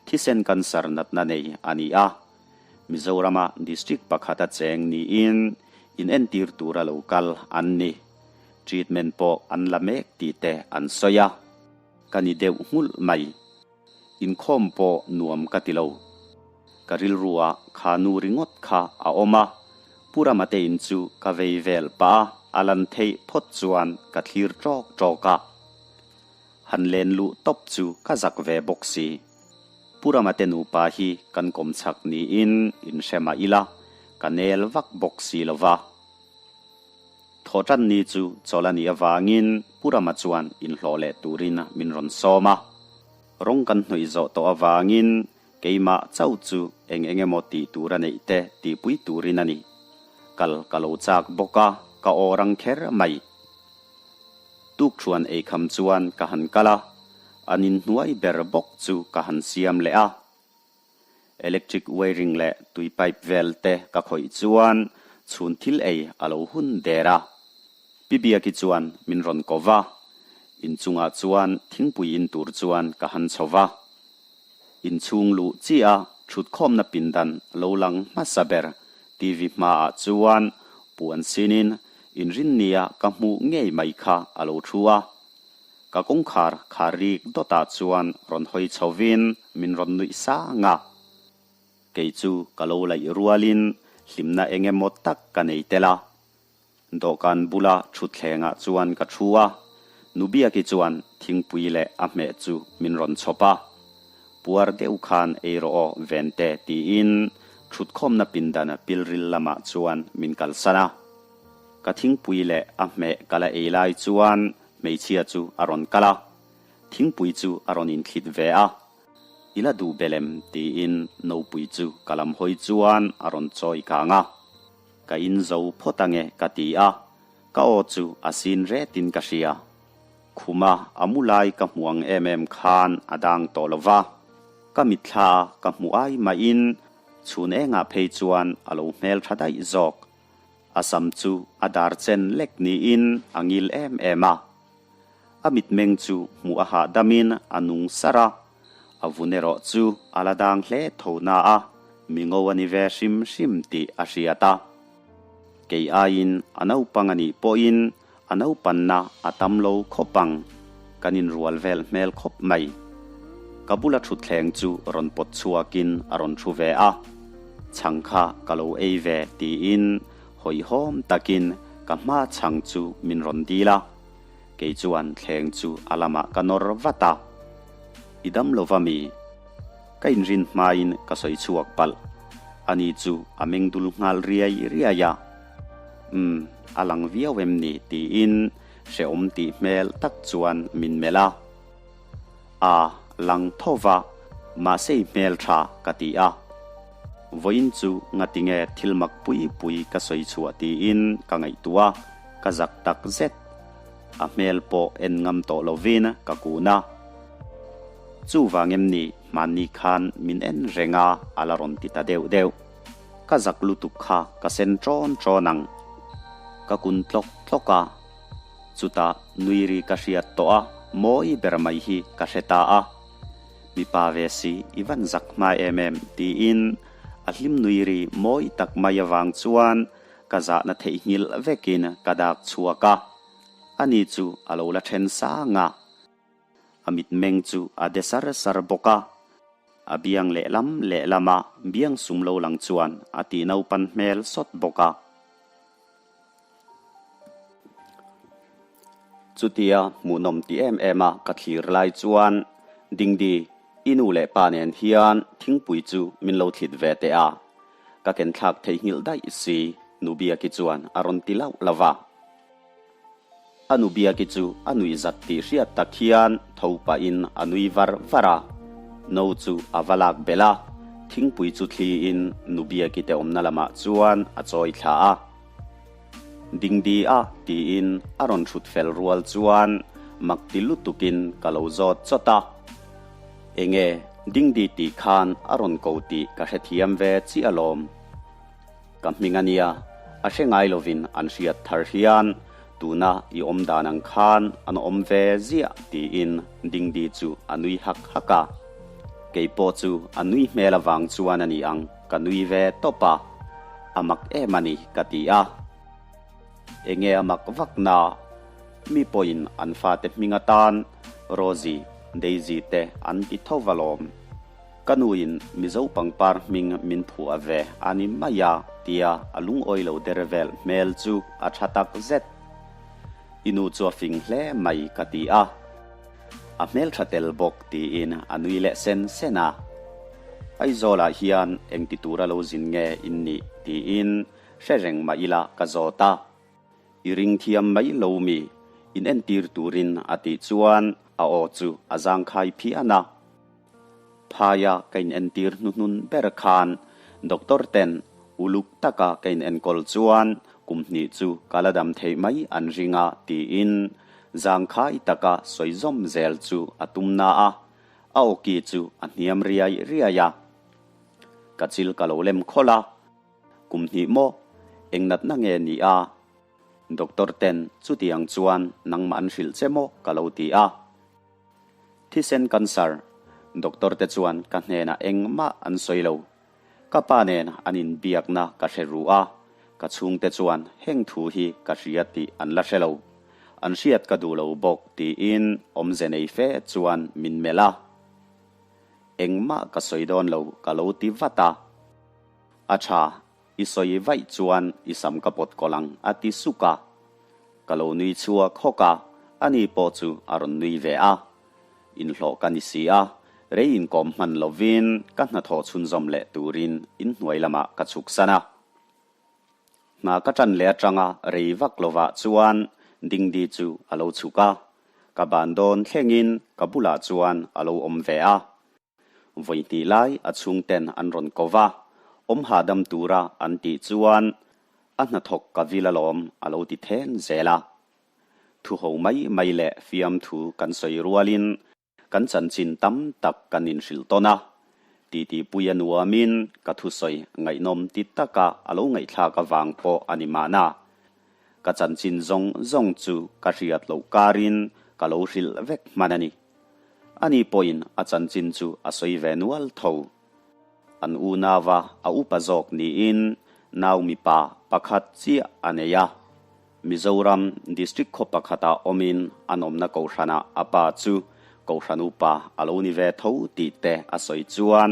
thisen cancer natna nei a ni a. Mizorama district pakhata cheng niin inentir tura lo kal an ni. Treatment pawh an la mek tih te an sawi a. Ka ni deuh nghulh mai. Inkhawm pawh nuam ka ti lo. Ka rilru ah kha nu ringawt kha a awm a, Pu Rama te in chu ka vei vel pah a, a lan theih phawt chuan ka thlir ṭawk ṭawk a. Han len luh tawp chu ka zak ve bawk si. Pu Rama te nupa hi kan kawm chak niin inhre mah ila, ka nel vak bawk si lo va. Thawhṭanni chu chawlh a nih avangin Pu Rama chuan inhlawh leh turin min rawn sawm a. Rawng kan hnawih zawh tawh avangin keimah chauh chu eng eng emaw tih tur a neih te tihpui turin a ni. Kal ka lo chak bawk a, ka aw rang kher mai. Tukṭhuan eikham chuan ka han kal a, an inhnuai ber bawk chu ka han siam leh a. Electric wiring leh tui pipe vel te ka khawih chuan chhun thil ei a lo hun der a. Pi Biaki chuan min rawn ko va, inchungah chuan thingpui in tur chuan ka han chho va. Inchhung luh chiah a thutkhawmna pindan lo lang hmasa ber TV hmaah chuan puan sinin. Inrinnia ka hmuh ngei mai kha a lo thu a. Ka kawngkhar khar rik dawtah chuan rawn hawi chhovin min rawn nuih sang a. Kei chu ka lo laih rualin hlimna eng emaw tak ka nei tel a. Dawhkan bula thutthlengah chuan ka thu a, Nubiaki chuan thingpui leh a hmeh chu min rawn chhawp a. Puar deuh khan ei rawh aw Vente tiin thutkhawmna pindana pilril lamah chuan min kalsan a. Ka thingpui leh a hmeh ka la ei lai chuan hmeichhia chu a rawn kal a, thingpui chu a rawn inthlit ve a. I la duh belem tiin nopui chu ka lam hawi chuan a rawn chawi kang a. Ka in zo phawt ange ka ti a, ka aw chu a sin retin ka hria. Khuma a mu lai ka hmu ang em em khan a dang tawh lo va, ka mitthla a ka hmu ai mahin chhun engah phei chuan a lo hmel tha daih zawk. A sam chu a dar chen lek niin a ngil em em a. A mitmeng chu hmuh a hahdamin a nung sar a, a vun erawh chu a la dang hle tho na a, mi ngo a ni ve hrim hrim tih a hriat a. Kei aiin a naupang a nih pawhin a naupanna a tam lo khawp ang, kan inrual vel hmel khawp mai. Ka bula thutthleng chu rawn pawt chhuakin a rawn thu ve a, chhang kha ka lo ei ve tiin hawihhawm takin ka hma chhang chu min rawn dil a. Kei chuan thleng chu a lamah ka nawr vat a, I dam lo va mi? Ka inrin hmain ka sawi chhuak palh. Ani chu a meng dul nghal riai riai a. Umm, a lang viau em ni? tiin hrehawm tih hmel tak chuan min melh a. A lang tho va, mahse i hmel tha ka ti a. Vawiin chu ngatinge thil mak pui pui ka sawi chhuah tiin ka ngaihtuah a, ka zak tak zet. A hmel pawh en ngam tawh lovin ka kun a. Chuvang em ni hmanni khan min en reng a a la rawn ti ta deuh deuh. Ka zak lutuk kha ka sen ṭawn ṭawn ang. Ka kun tlawk tlawk a. Chutah nui ri ka hriat tawh a, mawi ber mai hi ka hre ta a. Mipa ve si i van zak hma em em tiin a hlim nui ri mawi tak mai avang chuan ka zahna theihnghilh vekin ka dak chhuak a. Ani chu a lo la then sang a. A mitmeng chu a de sar sar bawk a. A biang lehlam lehlama biang sum lo lang chuan a tih naupan hmel sawt bawk a. Chutia hmuhnawm ti em em a ka thlir lai chuan Dingdi, i nu leh pa nen hian thingpui chu min lo thlit ve teh a, ka ken thlak theihnghilh daih si, Nubiaki chuan a rawn ti lauh lo va. A nu Biaki chu a nuih zat tih hriat tak hian tho pahin a nui var var a. No chu a va lak belh a, thingpui chu thliin nu Biaki te awmna lamah chuan a chawi thla a. Dingdi a tiin a rawn hrut fel rual chuan mak ti lutukin ka lo zawt chawt a. Enge Dingdi tih khan a rawn ko tih ka hrethiam ve chiah alawm. Ka hming a nia, a hre ngai lovin an hriat thar hian tuna i awm dan ang khan an awm ve ziah tiin Dingdi chu a nui hak hak a. Kei pawh chu a nui hmel avang chuan a ni ang ka nui ve tawp a, a mak em a ni ka ti a. Enge a mak vak na? Mi pawhin an fate hming atan Rosie, Daisy te an ti tho alawm. Ka nuin Mizo pangpar hming min phuah ve a ni mai a tia a lungawi lo der vel hmel chu a tha tak zet. I nu chu a fing hle mai ka ti a. A hmel tha tel bawk tiin a nui leh sen sen a. Aizawlah hian engti tura lo zin nge in nih tiin hre reng mah ila ka zawt a. I ring thiam mai lo mi in entir turin a tih chuan a aw chu a zangkhai phian a. Phaia ka inentir hnuhnun ber khan doctor ten uluk taka ka inenkawl chuan kum hnih chu ka la dam theih mai an ring a tiin zangkhai taka sawi zawm zel chu a tum na a, a awki chu a hniam riai riai a. Ka chil ka lo lem khawlh a, kum hnih maw eng natna nge ni a? Doctor ten chutiang chuan nangmah an hrilh che maw ka lo ti a. Thisen cancer, Doctor te chuan ka hnenah engmah an sawi lo. Ka pa nen an inbiakna ka hre ru a, Ka chhungte chuan heng thu hi ka hria tih an la hre lo. An hriat ka duh lo bawk tiin awmze nei fe chuan min melh a. Engmah ka sawi dawn lo ka lo ti vat a. A tha, i sawi vaih chuan i sam ka pawt kawlh ang a ti suk a. Ka lo nui chhuak hawk a, ani pawh chu a rawn nui ve a. Inhlawh ka ni si a, rei inkawm hman lovin ka hnathawh chhunzawm leh turin inhnuai lamah ka chhuk san a. Hna ka ṭan leh aṭanga rei vak lovah chuan Dingdi chu a lo chhuk a, ka ban dawn thlengin ka bulah chuan a lo awm ve a. Vawi hnih lai a chhungten an rawn ko va, awm hahdam tura an tih chuan a hnathawk ka vil alawm a lo ti then zel a. Thu ho mai mai leh fiamthu kan sawi rualin kan chanchin tam tak kan inhrilh tawn a, titipui a nuamin ka thusawi ngaihnawm ti taka a lo ngaihthlak avang pawh a ni mahna. Ka chanchin zawng zawng chu ka hriat loh karin ka lo hrilh vek hman a ni. Ani pawhin a chanchin chu a sawi ve nual tho. An unauva a upa zawk niin nau mipa pakhat chiah a nei a. Mizoram District khaw pakhatah awmin an awmna Kohhranah a pa chu Kohhran upa a lo ni ve tho tih te a sawi chuan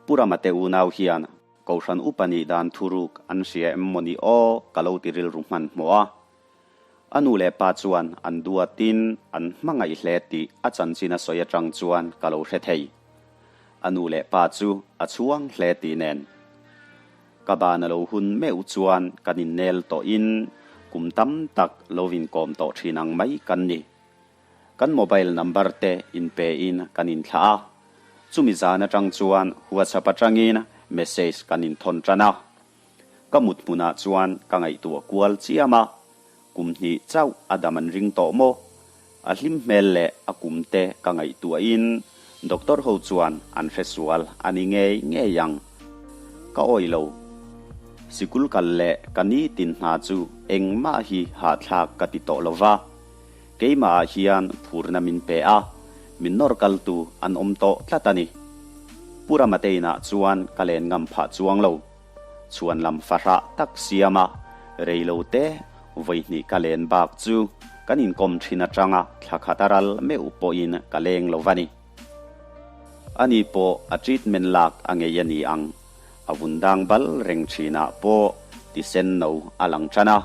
Pu Rama te unau hian Kohhran upa nih dan thuruk an hria em maw ni aw ka lo ti rilru hmanhmawh a. A nu leh pa chuan an duatin an hmangaih hle tih a chanchin a sawi atang chuan ka lo hre thei. A nu leh pa chu a chhuang hle tih nen. Ka ban a lo hun meuh chuan kan innel tawhin kum tam tak lo inkawm tawh thin ang mai kan ni. Kan mobile number te inpein kan inthlah a, chumi zan atang chuan WhatsApp atangin message kan inthawn tan a. Ka mut hmunah chuan ka ngaihtuah kual chiam a, kum hnih chauh a dam an ring tawh maw? A hlim hmel leh a kum te ka ngaihtuahin doctor ho chuan an hre sual a ni ngei ngei ang. Ka awih lo. Sikul kal leh ka nitin hna chu engmah hi hahthlak ka ti tawh lo va. Keimahah hian phurna min pe a, min nawr kaltu an awm tawh tlat a ni. Pu Ramate inah chuan ka len ngam phah chuang lo. Chhuan lam fahrah tak siam a, rei lo te vawi hnih ka len bak chu kan inkawm thin atanga thla khat a ral meuh pawhin ka leng lo va ni. Ani pawh a treatment lak a ngei a ni ang. A vun dang bal reng thinah pawh ti sen no a lang tan a,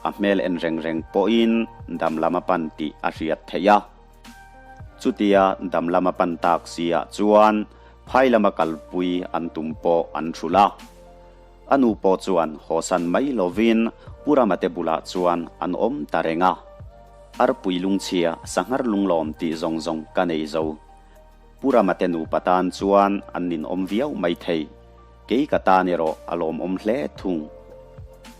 a hmel en reng reng pawhin dam lam a pan tih a hriat theih a. Chutia dam lam a pan tak si ah chuan phai lama kalpui an tum pawh an thulh a. A nu pawh chuan hawsan mai lovin Pu Rama te bulah chuan an awm ta reng a. Arpui lungchhia sanghar lunglawm tih zawng zawng ka nei zo. Pu Rama te nupa tan chuan an ninawm viau mai thei. Kei ka tan erawh a lawmawm hle thung.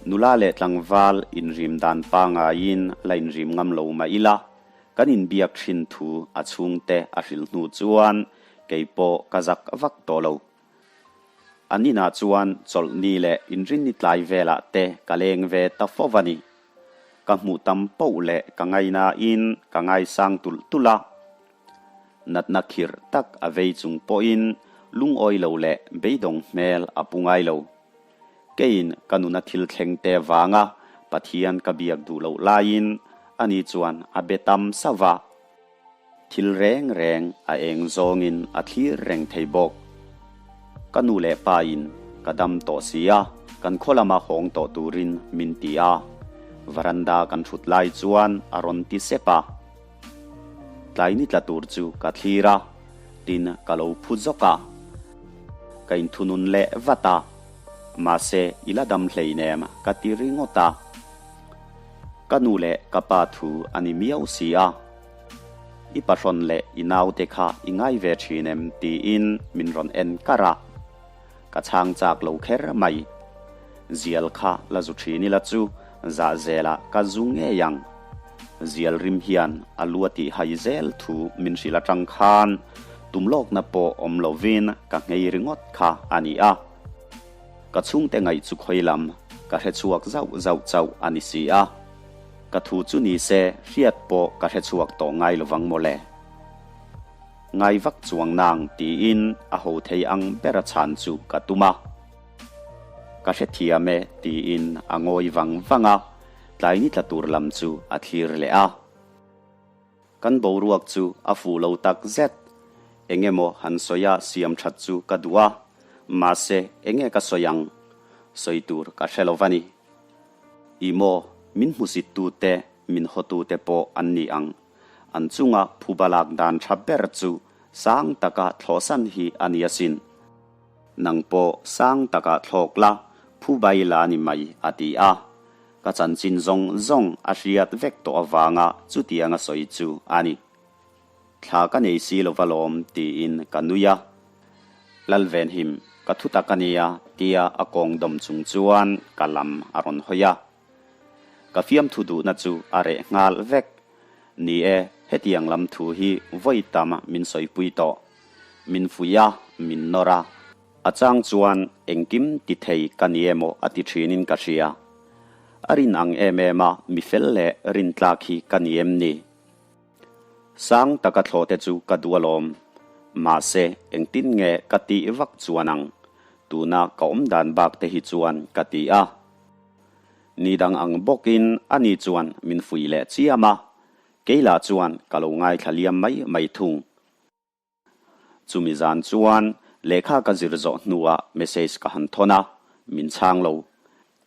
Nula leh tlangval inrim dan pangaiin la inrim ngam lo mah ila, kan inbiak thin thu a chhungte a hrilh hnu chuan kei pawh ka zak vak tawh lo. An inah chuan chawlhni leh inrinni tlai velah te ka leng ve ta fo a ni. Ka hmuh tam poh leh ka ngainain ka ngaisang tulh tulh a. Natna khirh tak a vei chung pawhin lungawi lo leh beidawng hmel a pu ngai lo. Keiin ka nuna thil thleng te vanga Pathian ka biak duh loh laiin ani chuan a be tam sauh va. Thil reng reng a eng zawngin a thlir reng thei bawk. Ka nu leh pa in ka dam tawh si a, kan khaw lama hawng tawh turin min ti a. Varanda kan thut lai chuan a rawn ti sep a. Tlai ni tla tur chu ka thlir a, tin ka lo phu zawk a. Ka inthunun leh vat a, mahse i la dam hleinem ka ti ringawt a. Ka nu leh ka pa thu a ni miau si a, i pahrawn leh i naute kha i ngai ve thin em tiin min rawn en kar a. Ka chhang chak lo kher mai. Zial kha la zu thin ila chu zah zelah ka zu ngei ang. Zial rim hian a lu a tih hai zel thu min hrilh atang khan tum lawkna pawh awm lovin ka nghei ringawt kha a ni a. Ka chhungte ngaih chu khawi lam ka hre chhuak zauh zauh chauh a ni si a. Ka thu chu ni se hriat pawh ka hre chhuak tawh ngai lovang mawle. Ngai vak chuang nang tiin a ho thei ang ber a chhan chu ka tum a. Ka hrethiam e, tiin a ngawi vang vang a, tlai ni tla tur lam chu a thlir leh a. Kan boruak chu a fuh lo tak zet. Eng emaw han sawi a siam that chu ka duh a, mahse enge ka sawi ang? Sawi tur ka hre lo va ni. Ih maw, min hmusit tute, min hawtute pawh an ni ang. An chunga phuba lak dan tha ber chu sang taka thlawhsan hi a ni asin. Nang pawh sang taka thlawk la, phuba i la ni mai, a ti a. Ka chanchin zawng zawng a hriat vek tawh avanga chutianga sawi chu a ni. Thla ka nei si lova lawm tiin ka nui a. Lalvenhim, ka thu tak a nia tia a kawng dawm chung chuan ka lam a rawn hawi a. Ka fiamthu duhna chu a reh nghal vek. Ni e, hetiang lam thu hi vawi tam min sawipui tawh. Min fuih a, min nawr a. A chang chuan engkim ti thei ka ni emaw a ti thinin ka hria. A rin ang em em a mi fel leh rintlak hi ka ni em ni? Sang taka thlawh te chu ka duh alawm. Mahse, engtin nge ka tih vak chuan ang? Tuna ka awm dan bak te hi chuan ka ti a. Ni dang ang bawkin ani chuan min fuih leh chiam a, kei lah chuan ka lo ngaithla liam mai mai thung. Chumi zan chuan lehkha ka zir zawh hnuah message ka han thawn a, min chhang lo.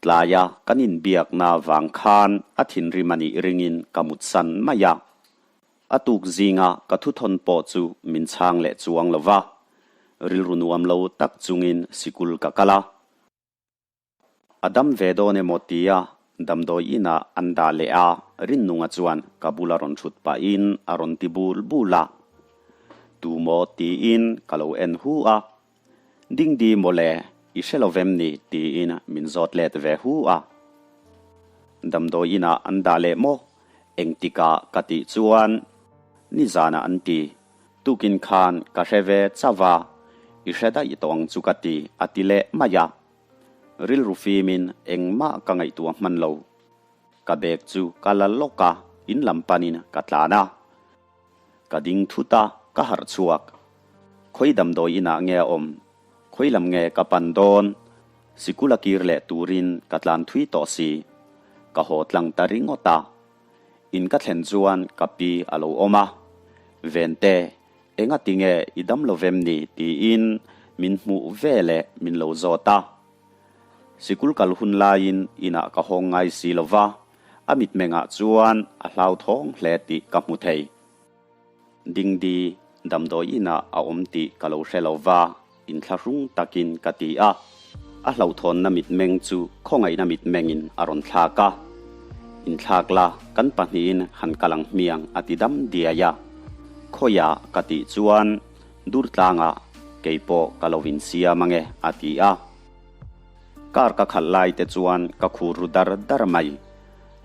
Tlaia kan inbiakna vang khan a thinrim a nih ringin ka mutsan mai a. A tuk zinga ka thuthawn pawh chu min chhang leh chuang lo va, rilru nuam lo tak chungin sikul ka kal a. A dam ve dawn emaw tia damdawi inah an dah leh a, Rinnunga chuan ka bula rawn thut pahin a rawn ti bul bul a. Tu maw tiin ka lo en hu a. Dingdi mawle, i hre lo vem ni tiin min zawt let ve hu a. Damdawi inah an dah leh maw? Engtikah ka tih chuan nizanah an ti. Tukin khan ka hre ve chauh a, i hre daih tawh ang chu ka ti, a ti leh mai a. Rilru fimin engmah ka ngaihtuah hman lo. Ka bag chu ka la lawk a, in lam panin ka tlan a. Ka ding thut a, ka harh chhuak. Khawi damdawi inah nge a awm? Khawi lam nge ka pan dawn? Sikul a kir leh turin ka tlan thui tawh si. Ka haw tlang ta ringawt a. In ka thlen chuan ka pi a lo awm a. Vente, Enga tinge i dam lo vem ni? tiin min hmuh ve leh min lo zawt a. Sikul kal hun laiin inah ka hawng ngai si lo va, a mitmengah chuan a hlauthawng hle tih ka hmu thei. Dingdi damdawi inah a awm tih ka lo hre lo va. Inthlahrung takin ka ti a, a hlauhthawnna mitmeng chu khawngaihna mitmengin a rawn thlak a. Inthlak la, kan pahnihin han kal ang hmiang a ti dam diai a. Khawiah ka tih chuan Durtlangah keipawh ka lo insiam ange a ti a. Car ka khalh lai te chuan ka khur ru dar dar mai.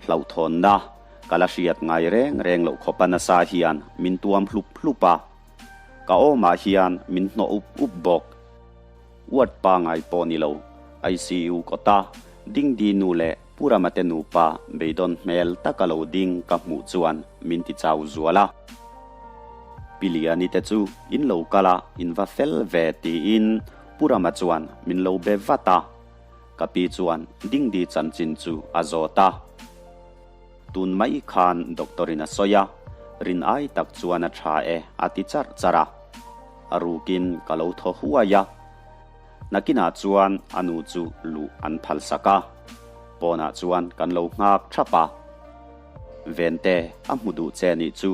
Hlauhthawnna ka la hriat ngai reng reng loh khawpa nasa hian min tuam hlup hlup a. Ka awmah hian min hnawh up up bawk. Ward pangai pawh ni lo, ICU kawta Dingdi nu leh Pu Rama te nupa beidawn hmel taka lo ding ka hmuh chuan min ti chau zual a. Pi Liani te chu in lo kal a, in va fel ve tiin Pu Rama chuan min lo be vat a. Ka pi chuan Dingdi chanchin chu a zawt a. Tun mai khan doctor in a sawi a, rin ai tak chuan a tha e a ti charh charh a. A rukin ka lo thaw huai a. Nakinah chuan a nu chu luh an phal sak a, pawnah chuan kan lo nghak thap a. Vente a hmu duh che nih chu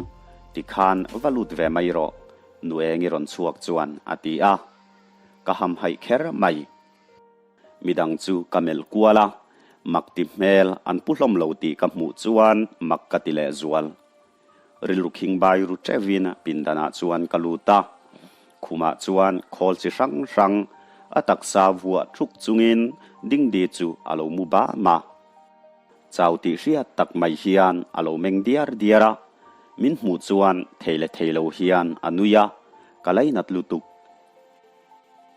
tikhan va lut ve mai rawh, nu Engi rawn chhuak chuan a ti a. Ka hamhaih kher mai. Midang chu ka melh kual a, mak ti hmel an pu hlawm lo tih ka hmuh chuan mak ka ti leh zual. Rilru khing bai ru teuhin pindanah chuan ka lut a, khumah chuan khawl chi hrang hrang a taksa vuah thuk chungin Dingdi chu a lo mu bam a. Chau tih hriat tak mai hian a lo meng diar diar a, min hmuh chuan thei leh thei lo hian a nui a, ka lainat lutuk.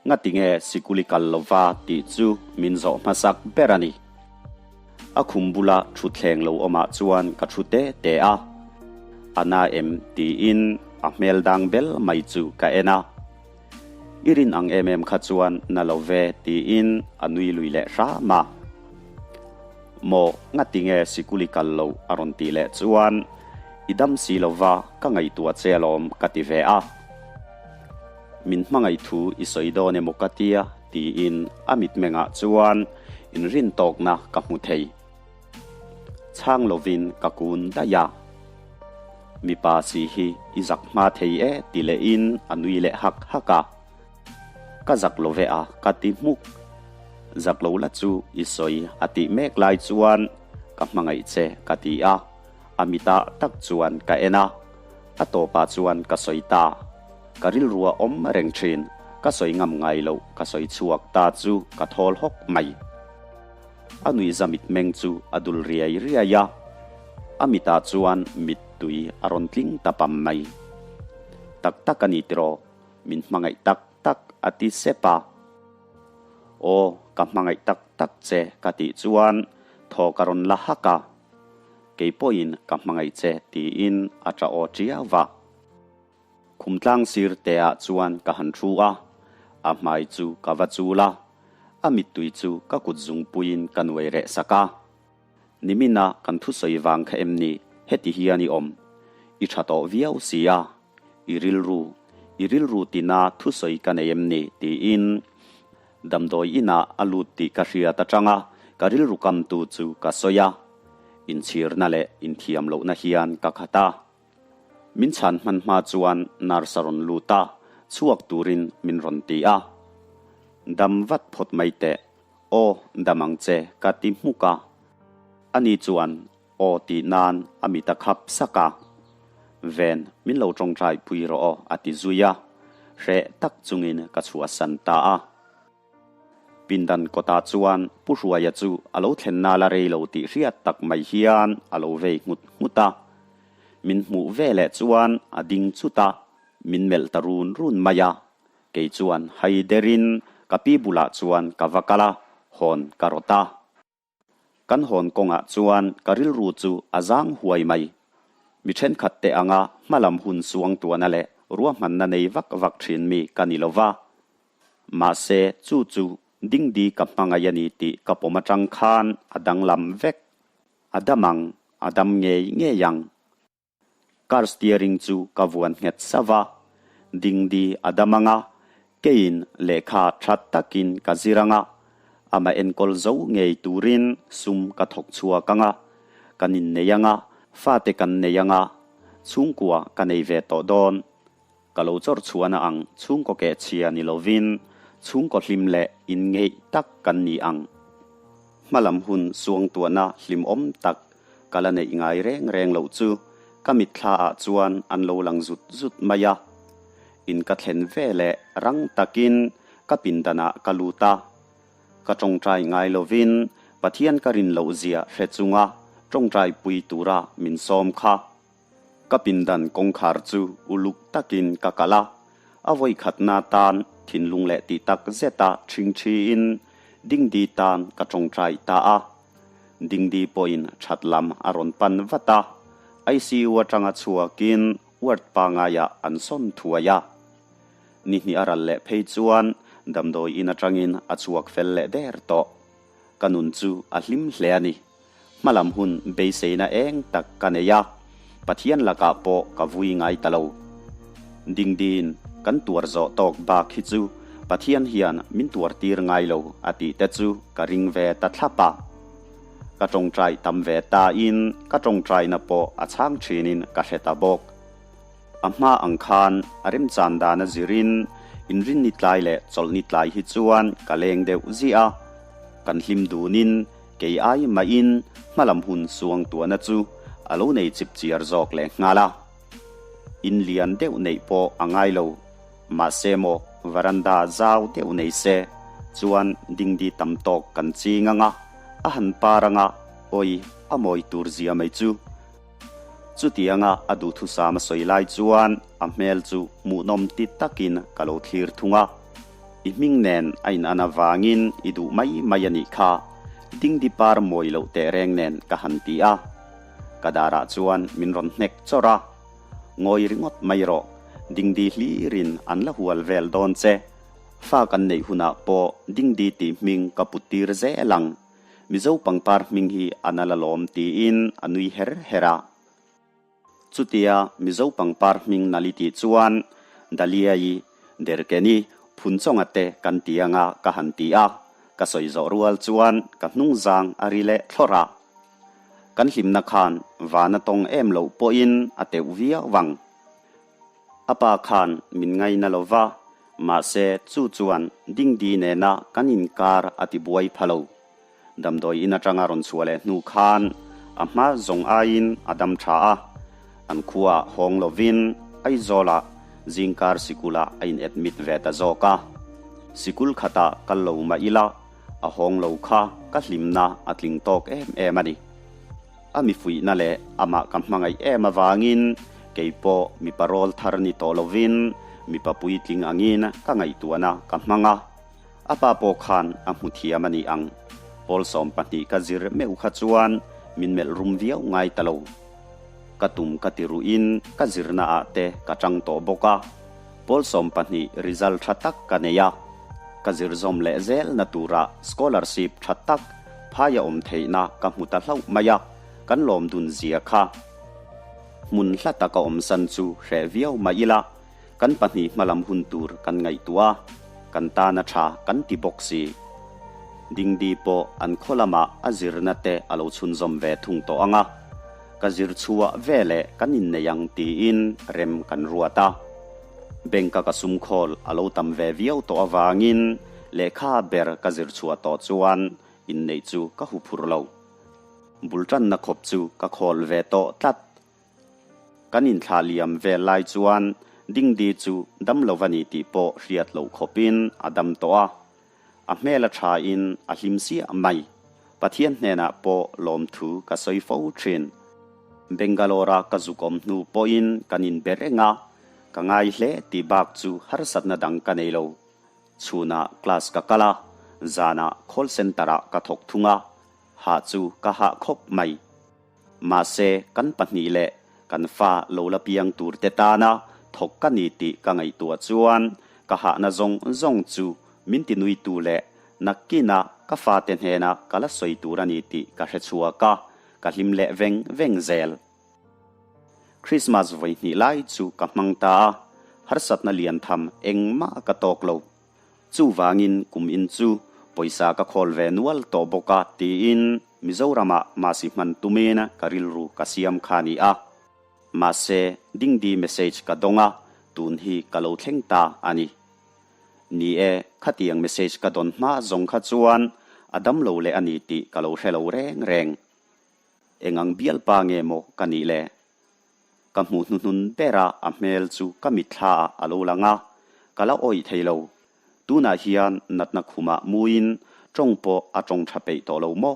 Ngati nge sikul i kal lova tih chu min zawh hmasak ber a ni. A khum bula thutthleng lo awmah chuan ka thu te te a. A na em tiin a hmel dang bel mai chu ka en a. I rin ang em em kha chuan na lo ve tiin a nui lui leh hram a. Maw ngati nge sikul i kal lo a rawn tih leh chuan i dam si lo va ka ngaihtuah che alawm ka ti ve a. Min hmangaih thu i sawi dawn emaw ka tia tiin a mitmengah chuan inrintawkna ka hmu thei. Chhang lovin ka kun daih a. Mipa si hi i zak hma thei e ti lehin a nui leh hak hak a. Ka zak lo ve a ka ti hmuk. Zak lo la chu i sawi a tih mek lai chuan ka hmangaih che ka ti a, a mitah tak chuan ka en a. A tawpah chuan ka sawi ta. Ka rilru a awm reng thin, ka sawi ngam ngai loh ka sawi chhuak ta chu ka thawl hawk mai. A nuihza mitmeng chu a dul riai riai a, a mitah chuan mittui a rawn tling ta pam mai. Tak tak a ni tiraw, min hmangaih tak tak a ti sep a. Aw, ka hmangaih tak tak che ka tih chuan thaw ka rawn la hak a. Kei pawhin ka hmangaih che tiin a ṭah aw ṭiau va. Khum tlang sir te ah chuan ka han thu a, a hmai chu ka va chul a, a mittui chu ka kut zungpuiin ka nuai reh sak a. Nimina kan thusawi vang kha em ni heti hian i awm? I tha tawh viau si a, i rilru, i rilru tina thusawi ka nei em ni? tiin damdawi inah a lut tih ka hriat atanga ka rilru kamtu chu ka sawi a, inchhirna leh inthiam lohna hian ka khat a. Min chhan hman hma chuan nurse a rawn lut a, chhuak turin min rawn ti a. Dam vat phawt mai teh, aw dam ang che ka ti hmuk a. Ani chuan aw tih nan a mit a khap sak a. Ven, min lo tawngtai pui rawh aw a ti zui a, hreh tak chungin ka chhuahsan ta a. Pindan kawtah chuan Pu Hruaia chu a lo thlen nal a rei lo tih hriat tak mai hian a lo vei nghut nghut a. Min hmuh ve leh chuan a ding chut a, min melh ta run run mai a. Kei chuan hai derin ka pi bulah chuan ka va kal a, hawn ka rawt a. Kan hawn kawngah chuan ka rilru chu a zang huai mai. Mi thenkhat te anga hmalam hun suangtuahna leh ruahmanna nei vak vak thin mi ka ni lo va. Mahse, chu chu dingdi ka hmangaih a ni tih ka pawm atang khan a danglam vek. A dam ang, a dam ngei ngei ang. Car steering chu ka vuan nghet sauh a, dingdi a dam ang a, keiin lehkha tha takin ka zir ang a, amah enkawl zo ngei turin sum ka thawk chhuak ang a, kan innei ang a, fate kan nei ang a, chhungkua ka nei ve tawh dawn. Ka lo chawr chhuahna ang chhungkaw keh chhia ni lovin chhungkaw hlim leh inngeih tak kan ni ang. Hmalam hun suangtuahna hlimawm tak ka la neih ngai reng reng loh chu ka mitthla ah chuan an lo lang zut zut mai a. In ka thlen ve leh rang takin ka pindanah ka lut a. Ka tawngtai ngai lovin Pathian ka rin loh zia hre chunga tawngtai pui tura min sawm kha. Ka pindan kawngkhar chu uluk takin ka kalh a, a vawikhatna tan thinlung leh tih tak zeta ṭhingṭhiin Dingdi tan ka ṭawngṭai ta a. Dingdi pawhin ṭhat lam a rawn pan vat a, ICU aṭanga chhuakin ward pangaiah an sawn thuai a. Ni hnih a ral leh phei chuan damdawi in aṭangin a chhuak fel leh der tawh. Ka nun chu a hlim hle a ni. Hmalam hun beiseina eng tak ka nei a, Pathian lakah pawh ka vui ngai ta lo. Dingdin, kan tuar zawh tawk bak hi chu Pathian hian min tuar tir ngai lo a tih te chu ka ring ve ta thlap a. Ka tawngtai tam ve ta in ka tawngtaina pawh a chhang thinin ka hre ta bawk. A hma ang khan a remchan dan a zirin inrinni tlai leh chawlhni tlai hi chuan ka leng deuh ziah a, kan hlim dunin Kei ai mahin hmalam hun suangtuahna chu a lo nei chip chiar zawk leh nghal a. In lian deuh neih pawh a ngai lo. Mahse maw varanda zau deuh nei se chuan dingdi tam tawk kan ching ang a, a han par ang a, awi a mawi tur zia mai chu. Chutianga a duhthusam a sawi lai chuan a hmel chu hmuhnawm ti takin ka lo thlir thung a. I hming nen a inan avangin i duh mai mai a nih kha, dingdi par mawi loh teh reng nen ka han ti a. Ka darah chuan min rawn hnek chawrh a, Ngawi ringawt mai rawh, dingdi hlirin an la hual vel dawn che. Fa kan neih hunah pawh Dingdi tih hming ka put tir zel ang. Mizo pangpar hming hi a nal alawm tiin a nui her her a. Chutia Mizo pangpar hming nal i tih chuan Dahlia-i, Derkeni, Phunchawnga te kan ti anga ka han ti a, ka sawi zawh rual chuan ka hnungzang a ri leh thlawrh a. Kan hlimna khan van a tawng em loh pawhin a teuh viau ang. A pa khan min ngaina lo va, mahse chu chuan Dingdi nena kan inkar a ti buai pha lo. Damdawi in atanga rawn chhuah leh hnu khan a hma zawng aiin a dam tha a, an khuaah hawng lovin Aizawlah zingkar sikulah a in admit ve ta zawk a. Sikul khatah kal lo mah ila a hawng lo kha ka hlimna a tling tawk em em a ni. A mi fuihna leh amah ka hmangaih em avangin kei pawh mipa rawl thar ni tawh lovin mipa puitling angin ka ngaihtuahna ka hmang a. A pa pawh khan a hmu thiam a ni ang. Pawl 12 ka zir meuh kha chuan min melh rum viau ngai ta lo. Ka tum ka ti ruhin ka zirna ah te ka tang tawh bawk a. Pawl 12 result tha tak ka nei a. Ka zir zawm leh zel na turah scholarship tha tak phai a awm theihna ka hmu ta hlauh mai a, kan lawm dun zia kha. Hmun hla taka awm san chu hreh viau mah ila, kan pahnih hmalam hun tur kan ngaihtuah a, kan tana tha kan ti bawk si. Dingdi pawh an khaw lamah a zirna te a lo chhunzawm ve thung tawh ang a, ka zir chhuah veleh kan innei ang tiin rem kan ruat a. Bank a ka sum khawl a lo tam ve viau tawh avangin lehkha ber ka zir chhuah tawh chuan inneih chu ka hu phur lo. Bul tanna khawp chu ka khawl ve tawh tlat. Kan inthlah liam vel lai chuan Dingdi chu dam lo va ni tih pawh hriat loh khawpin a dam tawh a. A hmel a thain a hlim siah mai. Pathian hnenah pawh lawmthu ka sawi fo thin. Bangalore-a ka zuk awm hnu pawhin kan inbe reng a, ka ngai hle tih bak chu harsatna dang ka nei lo. Chhunah class ka kal a, zanah call centre-ah ka thawk thung a, hah chu ka hah khawp mai. Mahse, kan pahnih leh kan fa lo la piang tur te tana thawk ka ni tih ka ngaihtuah chuan ka hahna zawng zawng chu min ti nuitu leh nakkina ka fate hnena ka la sawi tur a ni tih ka hre chhuak a, ka hlim leh veng veng zel. Christmas vawi hnih lai chu ka hmang ta a, harsatna lian tham engmah ka tawk lo. Chuvangin kum in chu pawisa ka khawl ve nual tawh bawk a tiin Mizoramah Masi hman tumin ka rilru ka siam kha ni a. Mahse Dingdi message ka dawng a, tun hi ka lo thleng ta a ni. Ni e, khatiang message ka dawn hma zawng kha chuan a damlo leh a ni tih ka lo hre lo reng reng. Eng ang bialpa nge maw ka nih le? Ka hmuh hnuhnun bera a hmel chu ka mitthla ah a lo lang a, ka la awih thei lo. Tunah hian natna khumah muin tawng pawh a tawng tha peih tawh lo maw?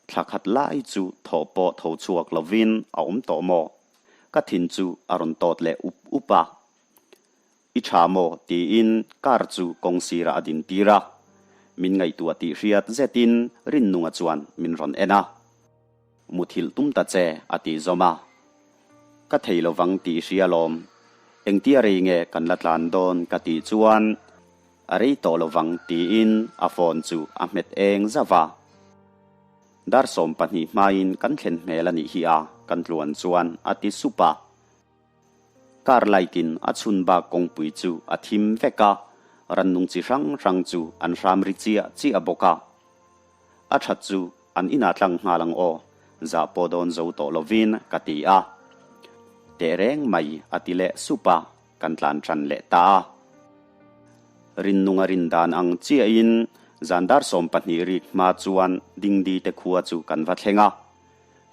Thla khat lai chu thawh pawh tho chhuak lovin a awm tawh maw? Ka thin chu a rawn tawt leh up up a. I tha maw? tiin car chu kawng sirah a din tir a. Min ngaihtuah tih hriat zetin Rinnunga chuan min rawn en a. Muthilh tum ta che, a tih zawm a. Ka thei lovang tih i hria lawm. Engtia rei nge kan la tlan dawn ka tih chuan a rei tawh lovang tiin a phone chu a hmet eng zauh a. Dar 12 hmain kan thlen hmel a nih hi a, kan tluan chuan a ti sup a. Car light in a chhun bak kawngpui chu a thim vek a, rannung chi hrang hrang chu an hram ri chiah chiah bawk a. A that chu an inah tlang nghal ang aw, zah pawh dawn zo tawh lovin ka ti a. Teh reng mai a ti leh sup a, kan tlan tan leh ta a. Rinnunga rin dan ang chiahin zan dar 12 rik hma chuan Dingdi te khua chu kan va thleng a.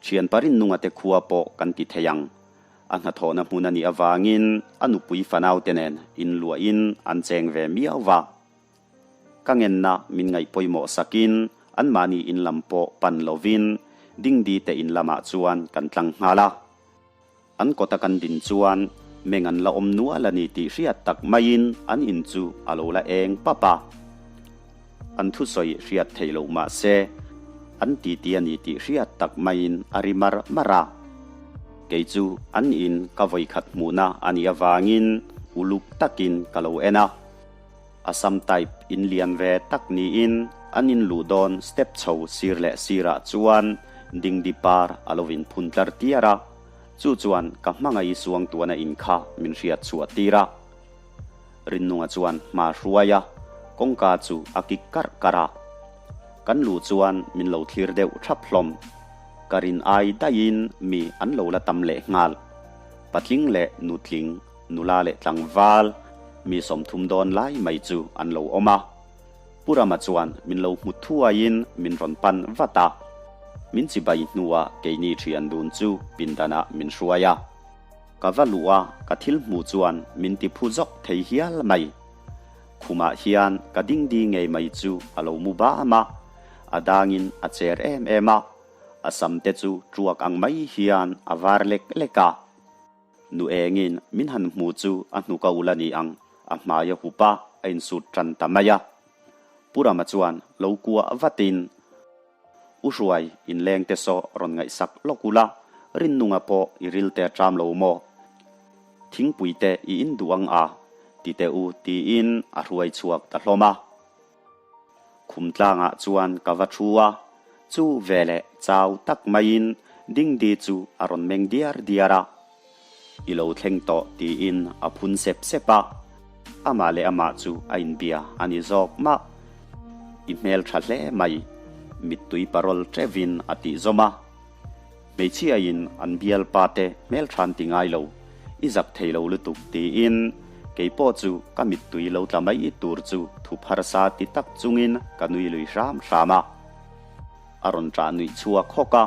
Thian pa Rinnunga te khua pawh kan ti thei ang. A hnathawhna hmun a nih avangin a nupui fanaute nen inluahin an cheng ve miau va. Ka ngenna min ngaih pawimawh sakin anmahni in lam pawh pan lovin Dingdi te in lamah chuan kan tlang nghal a. An kawta kan din chuan meng an la awm nual a ni tih hriat tak maiin an in chu a lo la eng pap a. An thusawi hriat theih loh mah se an titi a ni tih hriat tak maiin a ri mar mar a. Kei chu an in ka vawikhat hmuhna a nih avangin uluk takin ka lo en a. Assam type in lian ve tak niin an in luh dawn step chho sir leh sirah chuan dingdi par a lo in phun tlar tiar a, chu chuan ka hmangaih suangtuahna in kha min hriat chhuah tir a. Rinnunga chuan hma hruai a, kawngka chu a kik karh karh a. Kan luh chuan min lo thlir deuh thap hlawm. Ka rin ai daihin mi an lo la tam leh nghal. Patling leh nutling, nula leh tlangval, mi 30 dawn lai mai chu an lo awm a. Pu Rama chuan min lo hmu thuaiin min rawn pan vat a. Min chibai hnuah keini thian dun chu pindanah min hruai a. Ka va luh a, ka thil hmuh chuan min ti phu zawk thei hial mai. Khumah hian ka dingdi ngei mai chu a lo mu bam a, a dangin a cher em em a, a sam te chu tuak ang mai hian a var lek lek a. Nu engin min han hmu chu a hnuk a ul a ni ang, a hmai a hup a, a insut tan ta mai a. Pu Rama chuan lo kuah vatin. U Hruai, inleng te saw rawn ngaihsak lawk ula, Rinnunga pawh i ril te a ṭam lo maw? Thingpui te i in duh ang a? Ti teh u tiin a hruai chhuak ta hlawm a. Khum tlangah chuan ka va thu a, chu veleh chau tak maiin Dingdi chu a rawn meng diar diar a. I lo thleng tawh tiin a phun sep sep a, amah leh amah chu a inbia a ni zawk mah. I hmel tha hle mai, mittui parawl teuhin a tih zawm a. Hmeichhiain an bialpa te hmel than ti ngai lo, i zak thei lo lutuk tiin keipawh chu ka mittui lo tla mai tur chu thup harsa ti tak chungin ka nui lui hram hram a. A rawn ṭah nuih chhuak hawk a,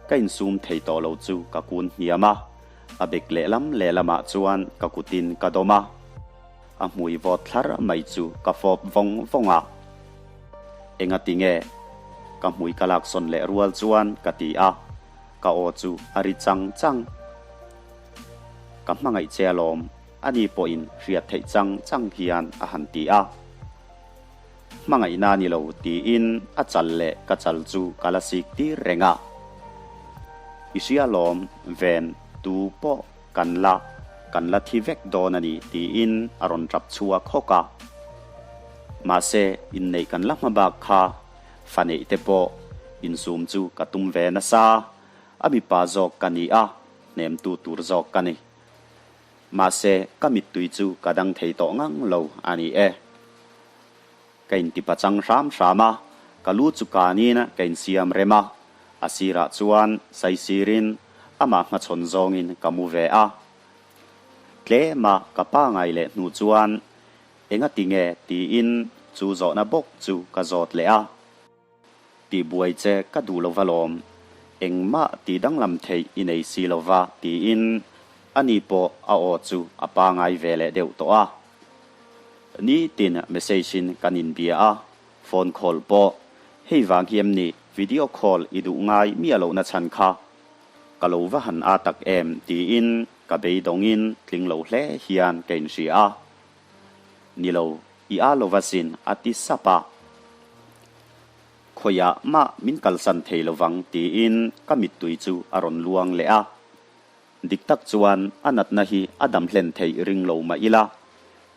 ka insum thei tawh lo chu ka kun hniam a, a bek lehlam lehlamah chuan ka kutin ka dawm a, a hmui vawt thlar mai chu ka fawp vawng vawng a. Engati nge? Ka hmui ka laksawn leh rual chuan ka ti a, ka aw chu a ri chang chang. Ka hmangaih che alawm, ani pawhin hriat theih chang chang hian a han ti a. Hmangaihna ni lo tiin a chal leh ka chal chu ka la sik tir reng a. I hria lawm ven tu pawh kan la kan la thi vek dawn a ni tiin a rawn tap chhuak hawk a. Mahse inneih kan la hma bak kha fa neih te pawh insum chu ka tum ve nasa, a mipa zawk ka ni a, hnemtu tur zawk ka ni. Mahse, ka mittui chu ka dang thei tawh ngang lo a ni e. Ka intipa chang hram hram a, ka lu chu kanin ka insiam rem a, a sirah chuan saisirin amah hmachhawn zawngin ka mu ve a. Tlema ka pangai leh hnu chuan engati nge tiin chu zawhna bawk chu ka zawt leh a. Tihbuai che ka duh lo va lawm, engmah tih danglam theih i nei si lo va tiin ani pawh a aw chu a pangai ve leh deuh tawh a. Nitin message in kan inbia a, phone call pawh hei vang hi em ni video call i duh ngai miah lohna chhan kha ka lo va han a tak em tiin ka beidawngin tling lo hle hian ka inhria a. Ni lo I a lo va sin a ti sap a. Khawiah mah min kalsan thei lo vang tiin ka mittui chu a rawn luang leh a. Dik tak chuan a natna hi a dam hlen theih ring lo mah ila,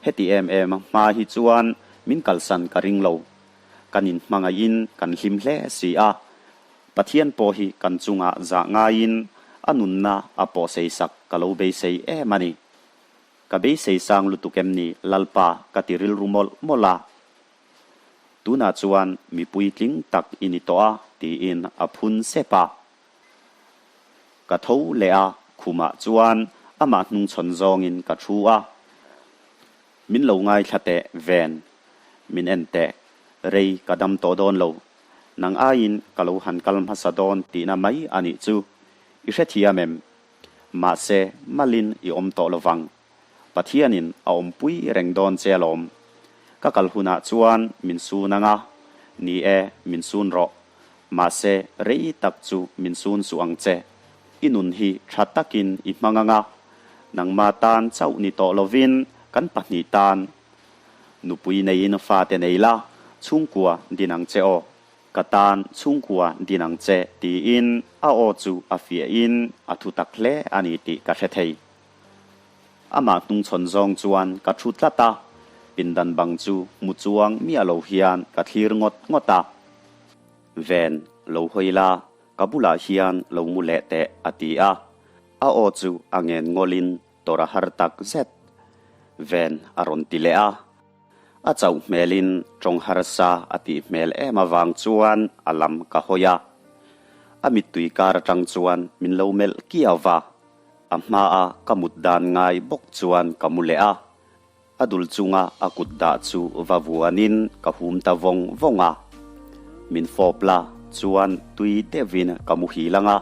heti em em hma hi chuan min kalsan ka ring lo. Kan inhmangaihin kan hlim hle si a. Pathian pawh hi kan chungah zah ngaiin a nunna a pawhseisak ka lo beisei em a ni. Ka beisei sang lutuk em ni Lalpa ka ti rilru mawlh mawlh a. Tunah chuan mi puitling tak i ni tawh a tiin a phun sep a. Ka tho leh a, khumah chuan amah hnungchhawn zawngin ka thu a. Min lo ngaithla teh ven, min en teh, rei ka dam tawh dawn lo. Nang aiin ka lo han kal hmasa dawn tihna mai a nih chu. I hrethiam em? Mahse, malin i awm tawh lo vang. Pathianin a awmpui reng dawn che alawm. Ka kal hunah chuan min sun ang a, ni e, min sun rawh. Mahse, rei tak chu min sun suh ang che. I nun hi tha takin i hmang ang a, nangma tan chauh ni tawh lovin kan pahnih tan. Nupui neiin fate nei la, chhungkua din ang che aw. Ka tan chhungkua din ang che tiin a aw chu a fiahin a thu tak hle a ni tih ka hre thei. Amah hnungchhawn zawng chuan ka thu tlat a. Pindan bang chu hmu chuang miah lo hian ka thlir ngawt ngawt a. Ven, lo hawi la, ka bulah hian lo mu leh teh, a ti a. A aw chu a ngen ngawlin tawrh a har tak zet. Ven a rawn ti leh a. A chauh hmelin tawng harsa a tih hmel em avang chuan a lam ka hawi a. A mittui kar atang chuan min lo melh kiau va. A hmaa ka mut dan ngai bawk chuan ka mu leh a. A dul chunga a kut dah chu va vuanin ka hum ta vawng vawng a. Min fawp la chuan tui deuhin ka muhil ang a,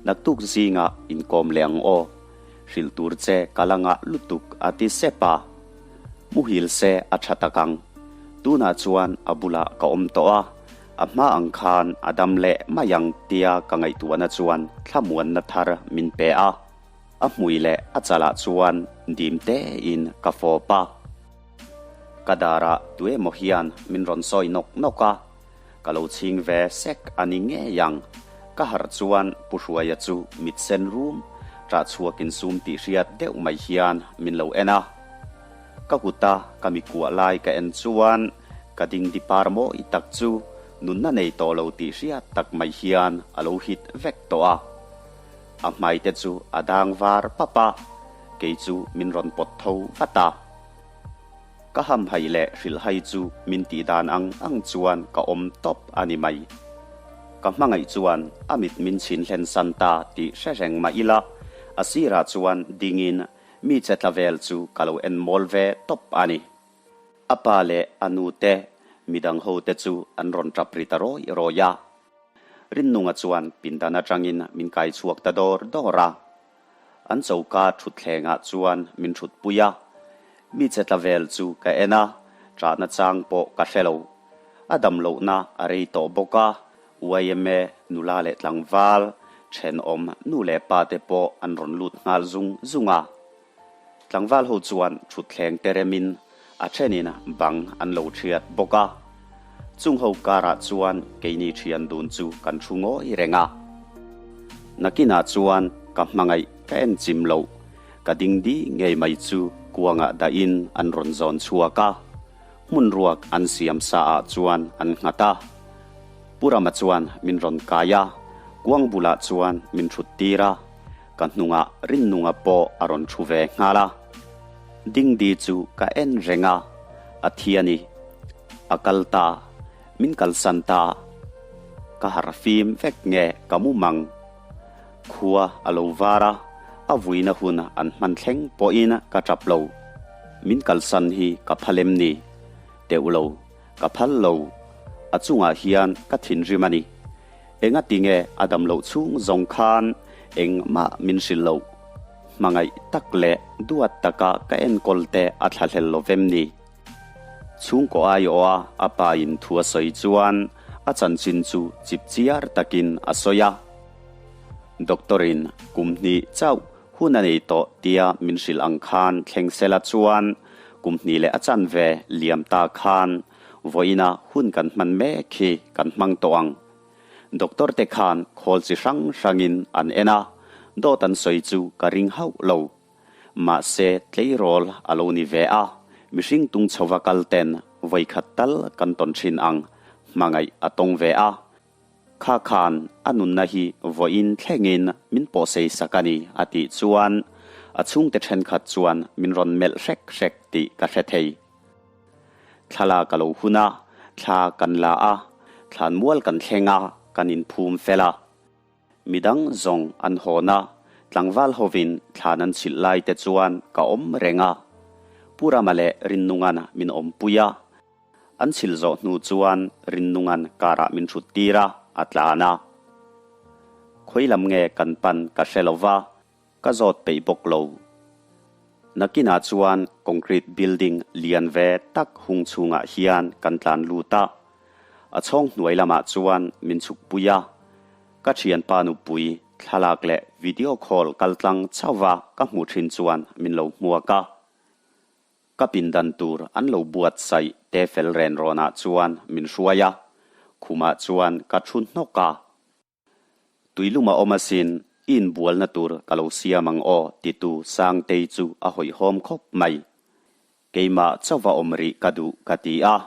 naktuk zingah inkawm leh ang aw. Hrilh tur che ka la ngah lutuk a ti sep a. Muhil se a tha tak ang. Tunah chuan a bulah ka awm tawh a, a hma ang khan a dam leh mai ang tia ka ngaihtuahna chuan thlamuanna thar min pe a. A hmui leh a chalah chuan dim tein ka fawp a. Ka darah tuemaw hian min rawn sawi nawk nawk a, ka lo chhing ve sek a ni ngei ang. Ka harh chuan Pu Hruaia chu mit sen rum, ṭah chhuak insum tih hriat deuh mai hian min lo en a. Ka kuta ka mi kuah lai ka en chuan ka dingdi par mawi tak chu nunna nei tawh lo tih hriat tak mai hian a lo hit vek tawh a. A hmai te chu a dang var pap a, kei chu min rawn pawt tho vat a. Ka hamhaih leh hrilhhai chu min tih dan ang ang chuan ka awm tawp a ni mai. Ka hmangaih chuan a mit min chhin hlen san ta tih hre reng mah ila, a sirah chuan dingin mi che tla vel chu ka lo en mawl ve tawp a ni. A pa leh a nu te, midang ho te chu an rawn tap ri ta rawi rawi a. Rinnunga chuan pindan atangin min kai chhuak ta dawr dawr a. An choka thutthlengah chuan min thutpui a. Mi che tla vel chu ka en a, ṭahna chang pawh ka hre lo. A dam lohna a rei tawh bawk a, yma nula leh tlangval, ṭhenawm nu leh pa te pawh an rawn lut nghal zung zung a. Tlangval ho chuan thutthleng te remin a thenin bang an lo thiat bawk a. Chung ho karah chuan keini thian dun chu kan thu ngawi reng a. Nakinah chuan ka hmangaih ka en chim loh, ka ding di ngei mai chu kuangah dahin an rawn zawn chhuak a. Hmun ruak an siam sa ah chuan an nghat a. Pu Rama chuan min rawn kai a, kuang bulah chuan min thut tir a. Ka hnungah Rinnunga pawh a rawn thu ve nghal a. Dingdi chu ka en reng a, a thi a ni. A kal ta, min kalsan ta. Ka harh fim vek nge ka mu mang. Khua a lo var a, a vuina hun an hman thleng pawhin ka tap lo. Min kalsan hi ka phal em ni? Teuh lo, ka phal lo. A chungah hian ka thinrim a ni. Engati nge a dam loh chhung zawng khan engmah min hrilh loh? Hmangaih tak leh duat taka ka enkawl te a thlahlel lo vem ni? Chhungkaw aiawha a pa in thu a sawi chuan a chanchin chu chip chiar takin a sawi a. Doctor in kum hnih chauh hun a nei tawh tia min hrilh ang khan thleng sela chuan kum hnih leh a chanve liam ta khan Vawiina hun kan hman mek hi kan hmang tawh ang. Doctor te khan khawl chi hrang hrangin an en a, dawt an sawi chu ka ring hauh lo. Mahse tleirawl a lo ni ve a, mihring tung chhova kal ten vawikhat tal kan tawn thin ang, hmangaih a tawng ve a. Kha khan a nunna hi vawiin thlengin min pawhsei sak a ni a tih chuan a chhungte thenkhat chuan min rawn melh hrek hrek tih ka hre thei. Thlalak a lo hun a, thla kan la a, thlanmual kan thleng a, kan inphum fel a. Midang zawng an hawn a, tlangval hovin thlan an chhilh lai te chuan ka awm reng a. Pu Rama leh Rinnungan min awmpui a. An chhilh zawh hnu chuan Rinnungan karah min hrut tir a, a tlan a. Khawi lam nge kan pan ka hre lo va. Ka zawt peih bawk lo. Nakinah chuan concrete building lian ve tak hung chhungah hian kan tlan lut a. A chhawng hnuai lamah chuan min chhukpui a. Ka thianpa nupui thlalak leh video call kaltlang chauha ka hmuh thin chuan min lo hmuak a. Ka pindan tur an lo buatsaih te fel ren rawnah chuan min hruai a. Khumah chuan ka thu hnawk a. Tuilum a awm asin, i inbualna tur ka lo siam ang aw, titu Sangtei chu a hawihhawm khawp mai. Keimah chauva awm rih ka duh ka ti a,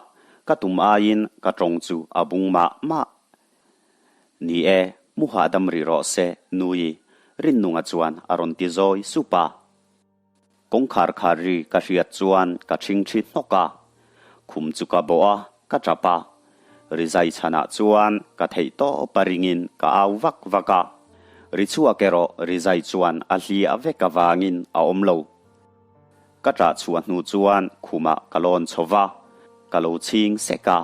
ka tum aiin ka tawng chu a bung mah mah. Ni e, mu hahdam rih rawh se, Nui, Rinnunga chuan a rawn ti zawi sup a. Kawngkhar khar ri ka hriat chuan ka ṭhingṭhi hnawk a, khum chu ka bawh a, ka ṭap a. Rizai chhanah chuan ka theih tawp a ringin ka au vak vak a. Ri chhuak erawh Rizai chuan a hliah vek avangin a awm lo. Ka ṭah chhuah hnu chuan khumah ka lawn chho va, ka lo chhing sek a.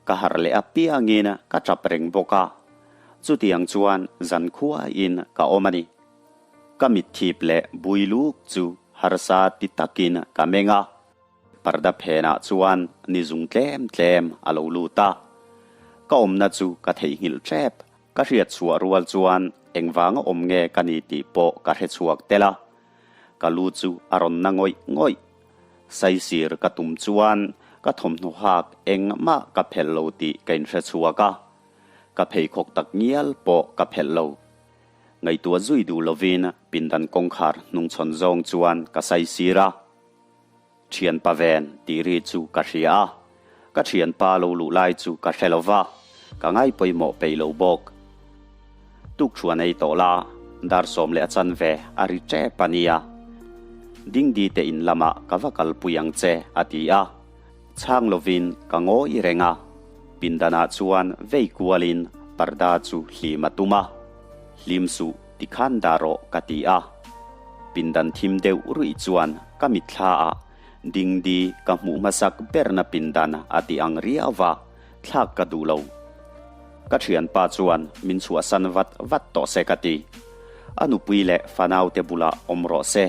Ka harh leh apiangin ka ṭap reng bawk a. Chutiang chuan zankhuain ka awm a ni. Ka mitthip leh bui luk chu harsa ti takin ka meng a, parda phenah chuan ni zung tlem tlem a lo lut a. Ka awmna chu ka theihnghilh tep, ka hriat chhuah rual chuan engvanga awm nge ka ni tih pawh ka hre chhuak tel a. Ka lu chu a rawn na ngawih ngawih. Saisir ka tum chuan ka thawmhnaw hak engmah ka phelh lo tih ka inhre chhuak a, ka pheikhawk tak ngial pawh ka phelh lo. Ngaihtuah zui duh lovin pindan kawngkhar hnungchhawn zawng chuan ka saisir a. Thianpa ven tih ri chu ka hria a, ka thianpa lo luh lai chu ka hre lo va, ka ngai pawimawh peih lo bawk. Tukṭhuan ei tawh la, dar 11 a chanve a ri ṭep a nia. Dingdi te in lamah ka va kalpui ang che a ti a. Chhang lovin ka ngawi reng a, pindanah chuan vei kualin parda chu hlim a tum a. Hlim suh tikhan dah rawh ka ti a. Pindan thim deuh ruih chuan ka mitthla ah Dingdi ka hmuh hmasak berna pindan a ti ang riau va, thlak ka duh lo. Ka thianpa chuan min chhuahsan vat vat tawh se ka ti. A nupui leh fanaute bulah awm rawh se.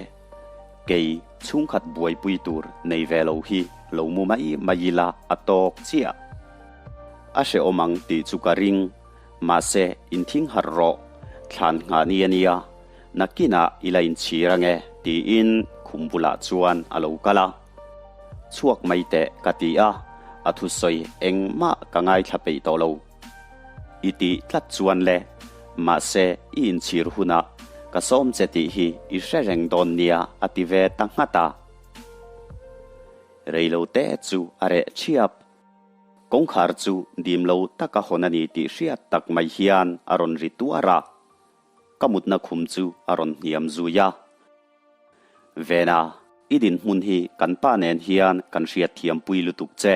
Kei chhungkhat buaipui tur nei ve lo hi lo mu mai mai ila a tawk chiah. A hrehawm ang tih chu ka ring, mahse inthing harh rawh, thlan nghah ni a nia, nakinah i la inchhir ange tiin khum bulah chuan a lo kal a. Chhuak mai teh ka ti a, a thusawi engmah ka ngaithla peih tawh lo. I tih tlat chuan le, mahse i inchhir hunah ka sawm che tih hi i hre reng dawn nia a ti ve ta nghat a. Reilo te chu a reh thiap. Kawngkhar chu dim lo taka hawn a ni tih hriat tak mai hian a rawn ri tuar a. Ka mutna khum chu a rawn hniam zui a. Vena, i dinhmun hi kan pa nen hian kan hriatthiampui lutuk che.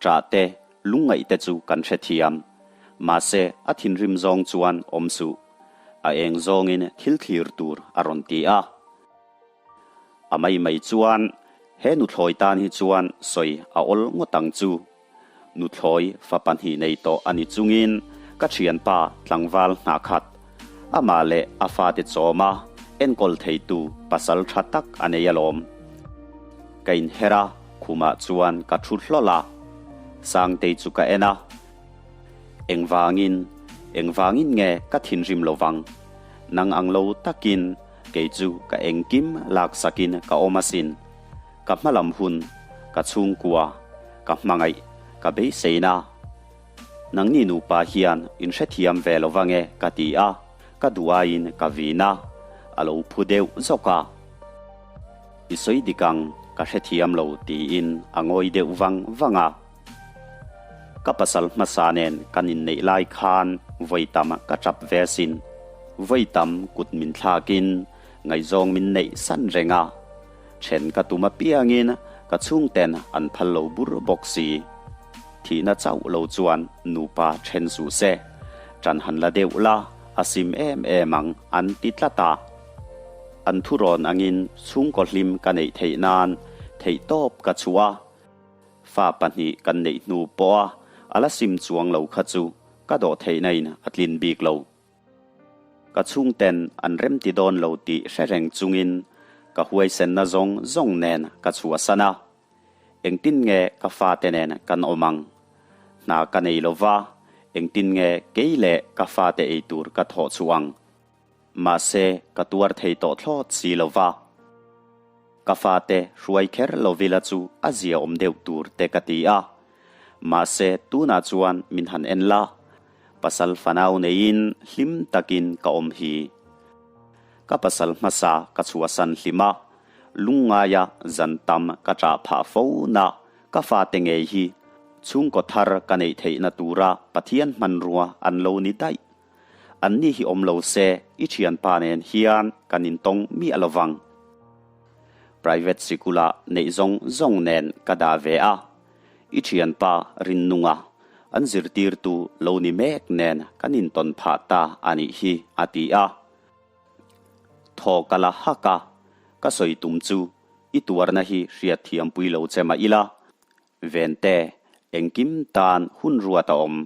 Ṭah te, lungngaih te chu kan hrethiam. Mahse, a thinrim zawng chuan awm suh. A eng zawngin thil thlir tur a rawn ti a. A mai mai chuan, he nuthlawi tan hi chuan sawi a awl ngawt ang chu. Nuthlawi fa pahnih nei tawh a ni chungin ka thianpa tlangval hnah khat, amah leh a fate chawma enkawl theitu pasal tha tak a nei alawm. Ka inher a, khumah chuan ka thu hlawlh a. Sangtei chu ka en a. Engvangin, engvangin nge ka thinrim lovang? Nang ang lo takin kei chu ka engkim laksakin ka awm asin. Ka hmalam hun, ka chhungkua, ka hmangaih, ka beiseina. Nangni nupa hian in hrethiam ve lo vange ka ti a, ka duh aiin ka vin a, a lo phu deuh zawk a. I sawi dik ang, ka hrethiam lo tiin a ngawi deuh vang vang a. Ka pasal hmasa nen kan inneih lai khan vawi tam ka tap ve asin. Vawi tam kut min thlakin ngaihzawng min neih san reng a. Then ka tum apiangin ka chhungten an phal lo bur bawk si. Thihna chauh lo chuan nupa then suh se. Tan han la deuh la, a sim em em ang an ti tlat a. An thurawn angin chhungkaw hlim ka neih theih nan theihtawp ka chhuah a. Fa pahnih kan neih hnu pawha a la sim chuang lo kha chu ka dawh theihna in a tlin bik lo. Ka chhungten an remti dawn lo tih hre reng chungin ka huaisenna zawng zawng nen ka chhuahsan a. Engtin nge ka fate nen kan awm ang? Hna ka nei lo va, engtin nge kei leh ka fate ei tur ka thawh chhuah ang? Mahse, ka tuar thei tawh thlawt si lo va. Ka fate hruai kher lo vila chu a ziaawm deuh tur te ka ti a. Mahse, tunah chuan min han en la, pasal fanau neiin hlim takin ka awm hi. Ka pasal hmasa ka chhuahsan hlim a. Lungngaia zan tam ka ṭah phah fo na ka fate ngei hi chhungkaw thar ka neih theihna tura Pathian hmanrua an lo ni daih. Anni hi awm lo se i ṭhianpa nen hian kan intawng miah lo vang. Private sikula neih zawng zawng nen ka dah ve a, i ṭhianpa Rinnunga an zirtirtu lo ni mek nen kan intawn phah ta a nih hi a ti a. Thaw ka la hak a, ka sawi tum chu i tuarna hi hriatthiampui lo che mah ila, Vente, engkim tan hun ruat a awm.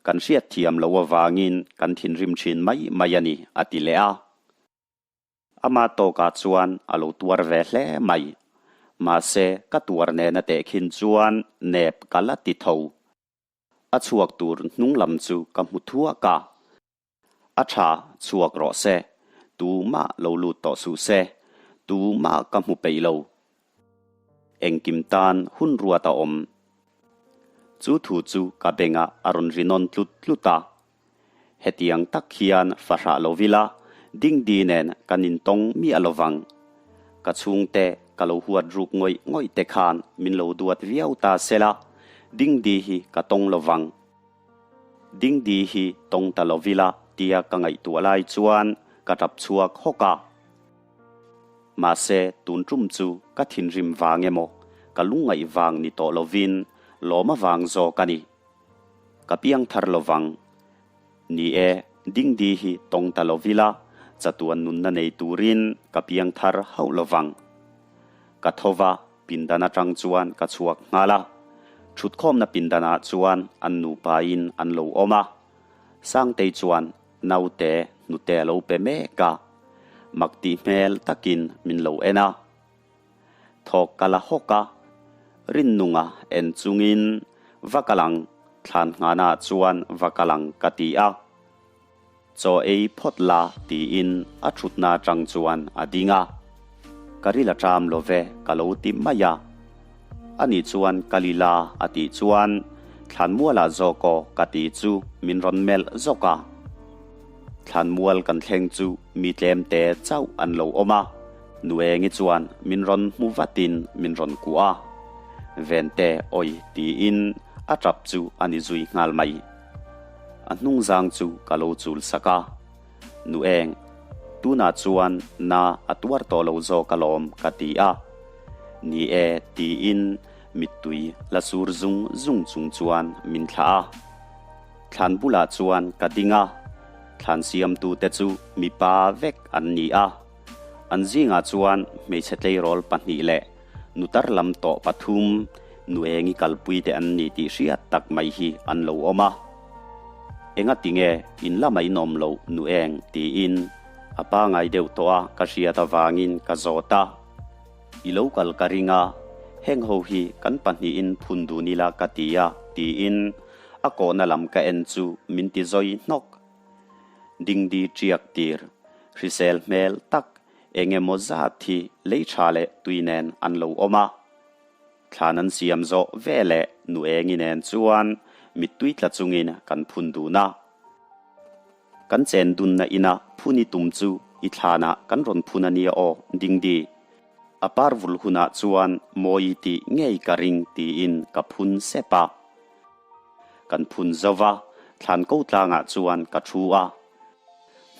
Kan hriatthiam lo avangin kan thinrim ṭhin mai mai a ni a ti leh a. Ama tawkah chuan a lo tuar ve hle mai. Mahse, ka tuar nena tehkhin chuan nep ka la ti tho. A chhuak tur hnung lam chu ka hmu thuak a. A tha chhuak rawh se, tumah lo lut tawh suh se, tumah ka hmu peih lo. Engkim tan hun ruat a awm. Chu thu chu ka bengah a rawn ri nawn tlut tlut a. Hetiang tak hian fahrah lo vila Dingdi nen kan intawng miah lo vang. Ka chhungte ka lo huat ruk ngawih ngawih te khan min lo duat viau ta sela, Dingdi hi ka tawng lo vang. Dingdi hi tawng ta lo vila tia ka ngaihtuah lai chuan ka tap chhuak hawk a. Mahse tun tum chu ka thinrim vang emaw ka lungngaih vang ni tawh lovin lawm avang zawk a ni. Ka piang thar lo vang. Ni e, Dingdi hi tawng ta lo vila, chatuan nunna nei turin ka piang thar hauh lo vang. Ka tho va, pindan atang chuan ka chhuak nghal a. Thutkhawmna pindanah chuan an nupain an lo awm a. Sangtei chuan naute hnute a lo pe mek a. Mak tih hmel takin min lo en a. Thawk ka la hawk a, Rinnunga en chungin va kal ang, thlan nghana chuan va kal ang ka ti a. Chaw ei phawt la tiin a thutna atang chuan a ding a. Ka ril a ṭam lo ve ka lo ti mai a. Ani chuan kal ila a tih chuan Thlanmualah zawk aw ka ti chu min rawn melh zawk a. Thlanmual kan thleng chu mi tlemte chauh an lo awm a. Nuengi chuan min rawn hmu vatin min rawn kuah a, Vente awi tiin a tap chu a ni zui nghal mai. A hnungzang chu ka lo chul sak a, Nueng, tunah chuan na a tuar tawh lo zawk alawm ka ti a. Ni e tiin mittui la sur zung zung chung chuan min thlah a. Thlan bulah chuan ka ding a, thlan siamtute chu mipa vek an ni a. An zingah chuan hmeichhe tleirawl pahnih leh nutar lam tawh pathum nuengi kalpui te an ni tih hriat tak mai hi an lo awm a. Enga tinge in lama in awm loh nueng tiin a pangai deuh tawh a ka hriat avangin ka zawt a. I lo kal ka ring a, heng ho hi kan pahnihin phun dun ila ka ti a tiin a kawhna lam ka en chu min ti zawi hnawk. Dingdi ṭiak tir, hrisel hmel tak eng emaw zat hi lei ṭha leh tui nen an lo awm a. Thlan an siam zawh ve leh nu engi nen chuan mittui tla chungin kan phun dun a. Kan chen dunna ina phun i tum chu i thlanah kan rawn phun a nia aw, Dingdi. A par vul hunah chuan mawi tih ngei ka ring tiin ka phun sep a. Kan phun zo va, thlan ko tlangah chuan ka thu a.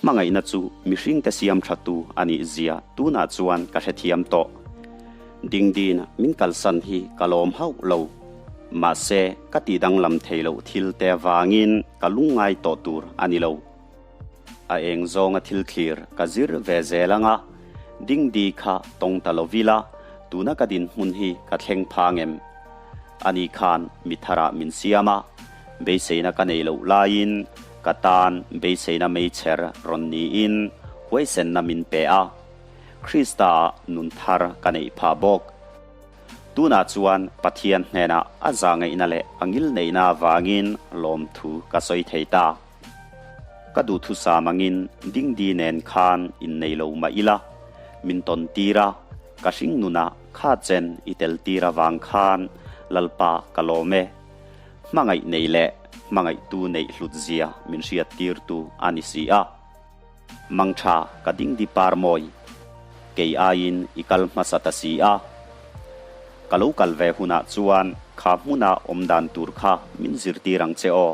Hmangaihna chu mihringte siam thatu a nih zia tunah chuan ka hrethiam tawh. Dingdin min kalsan hi ka lawm hauh lo. Mahse, ka ti danglam thei loh thil te avangin ka lungngai tawh tur a ni lo. A eng zawnga thil thlir ka zir ve zel ang a, Dingdi kha tawng ta lo vila, tuna ka dinhmun hi ka thleng phang em? Ani khan mi tharah min siam a, beiseina ka nei loh laiin ka tan beiseina meichher rawn niin huaisenna min pe a, Krista-ah nun thar ka neih phah bawk. Tunah chuan Pathian hnenah a zahngaihna leh a ngilneihna avangin lawmthu ka sawi thei ta. Ka duhthusam angin Dingdi nen khan innei lo mah ila, min tawn tir a, ka hring nunah kha chen i tel tir avang khan Lalpa ka lawm e. Hmangaih nei leh hmangaihtu neih hlut zia min hriat tirtu a ni si a. Mangtha ka Dingdi par mawi. Kei aiin i kal hmasa ta si a. Ka lo kal ve hunah chuan kha hmuna awm dan tur kha min zirtir ang che aw.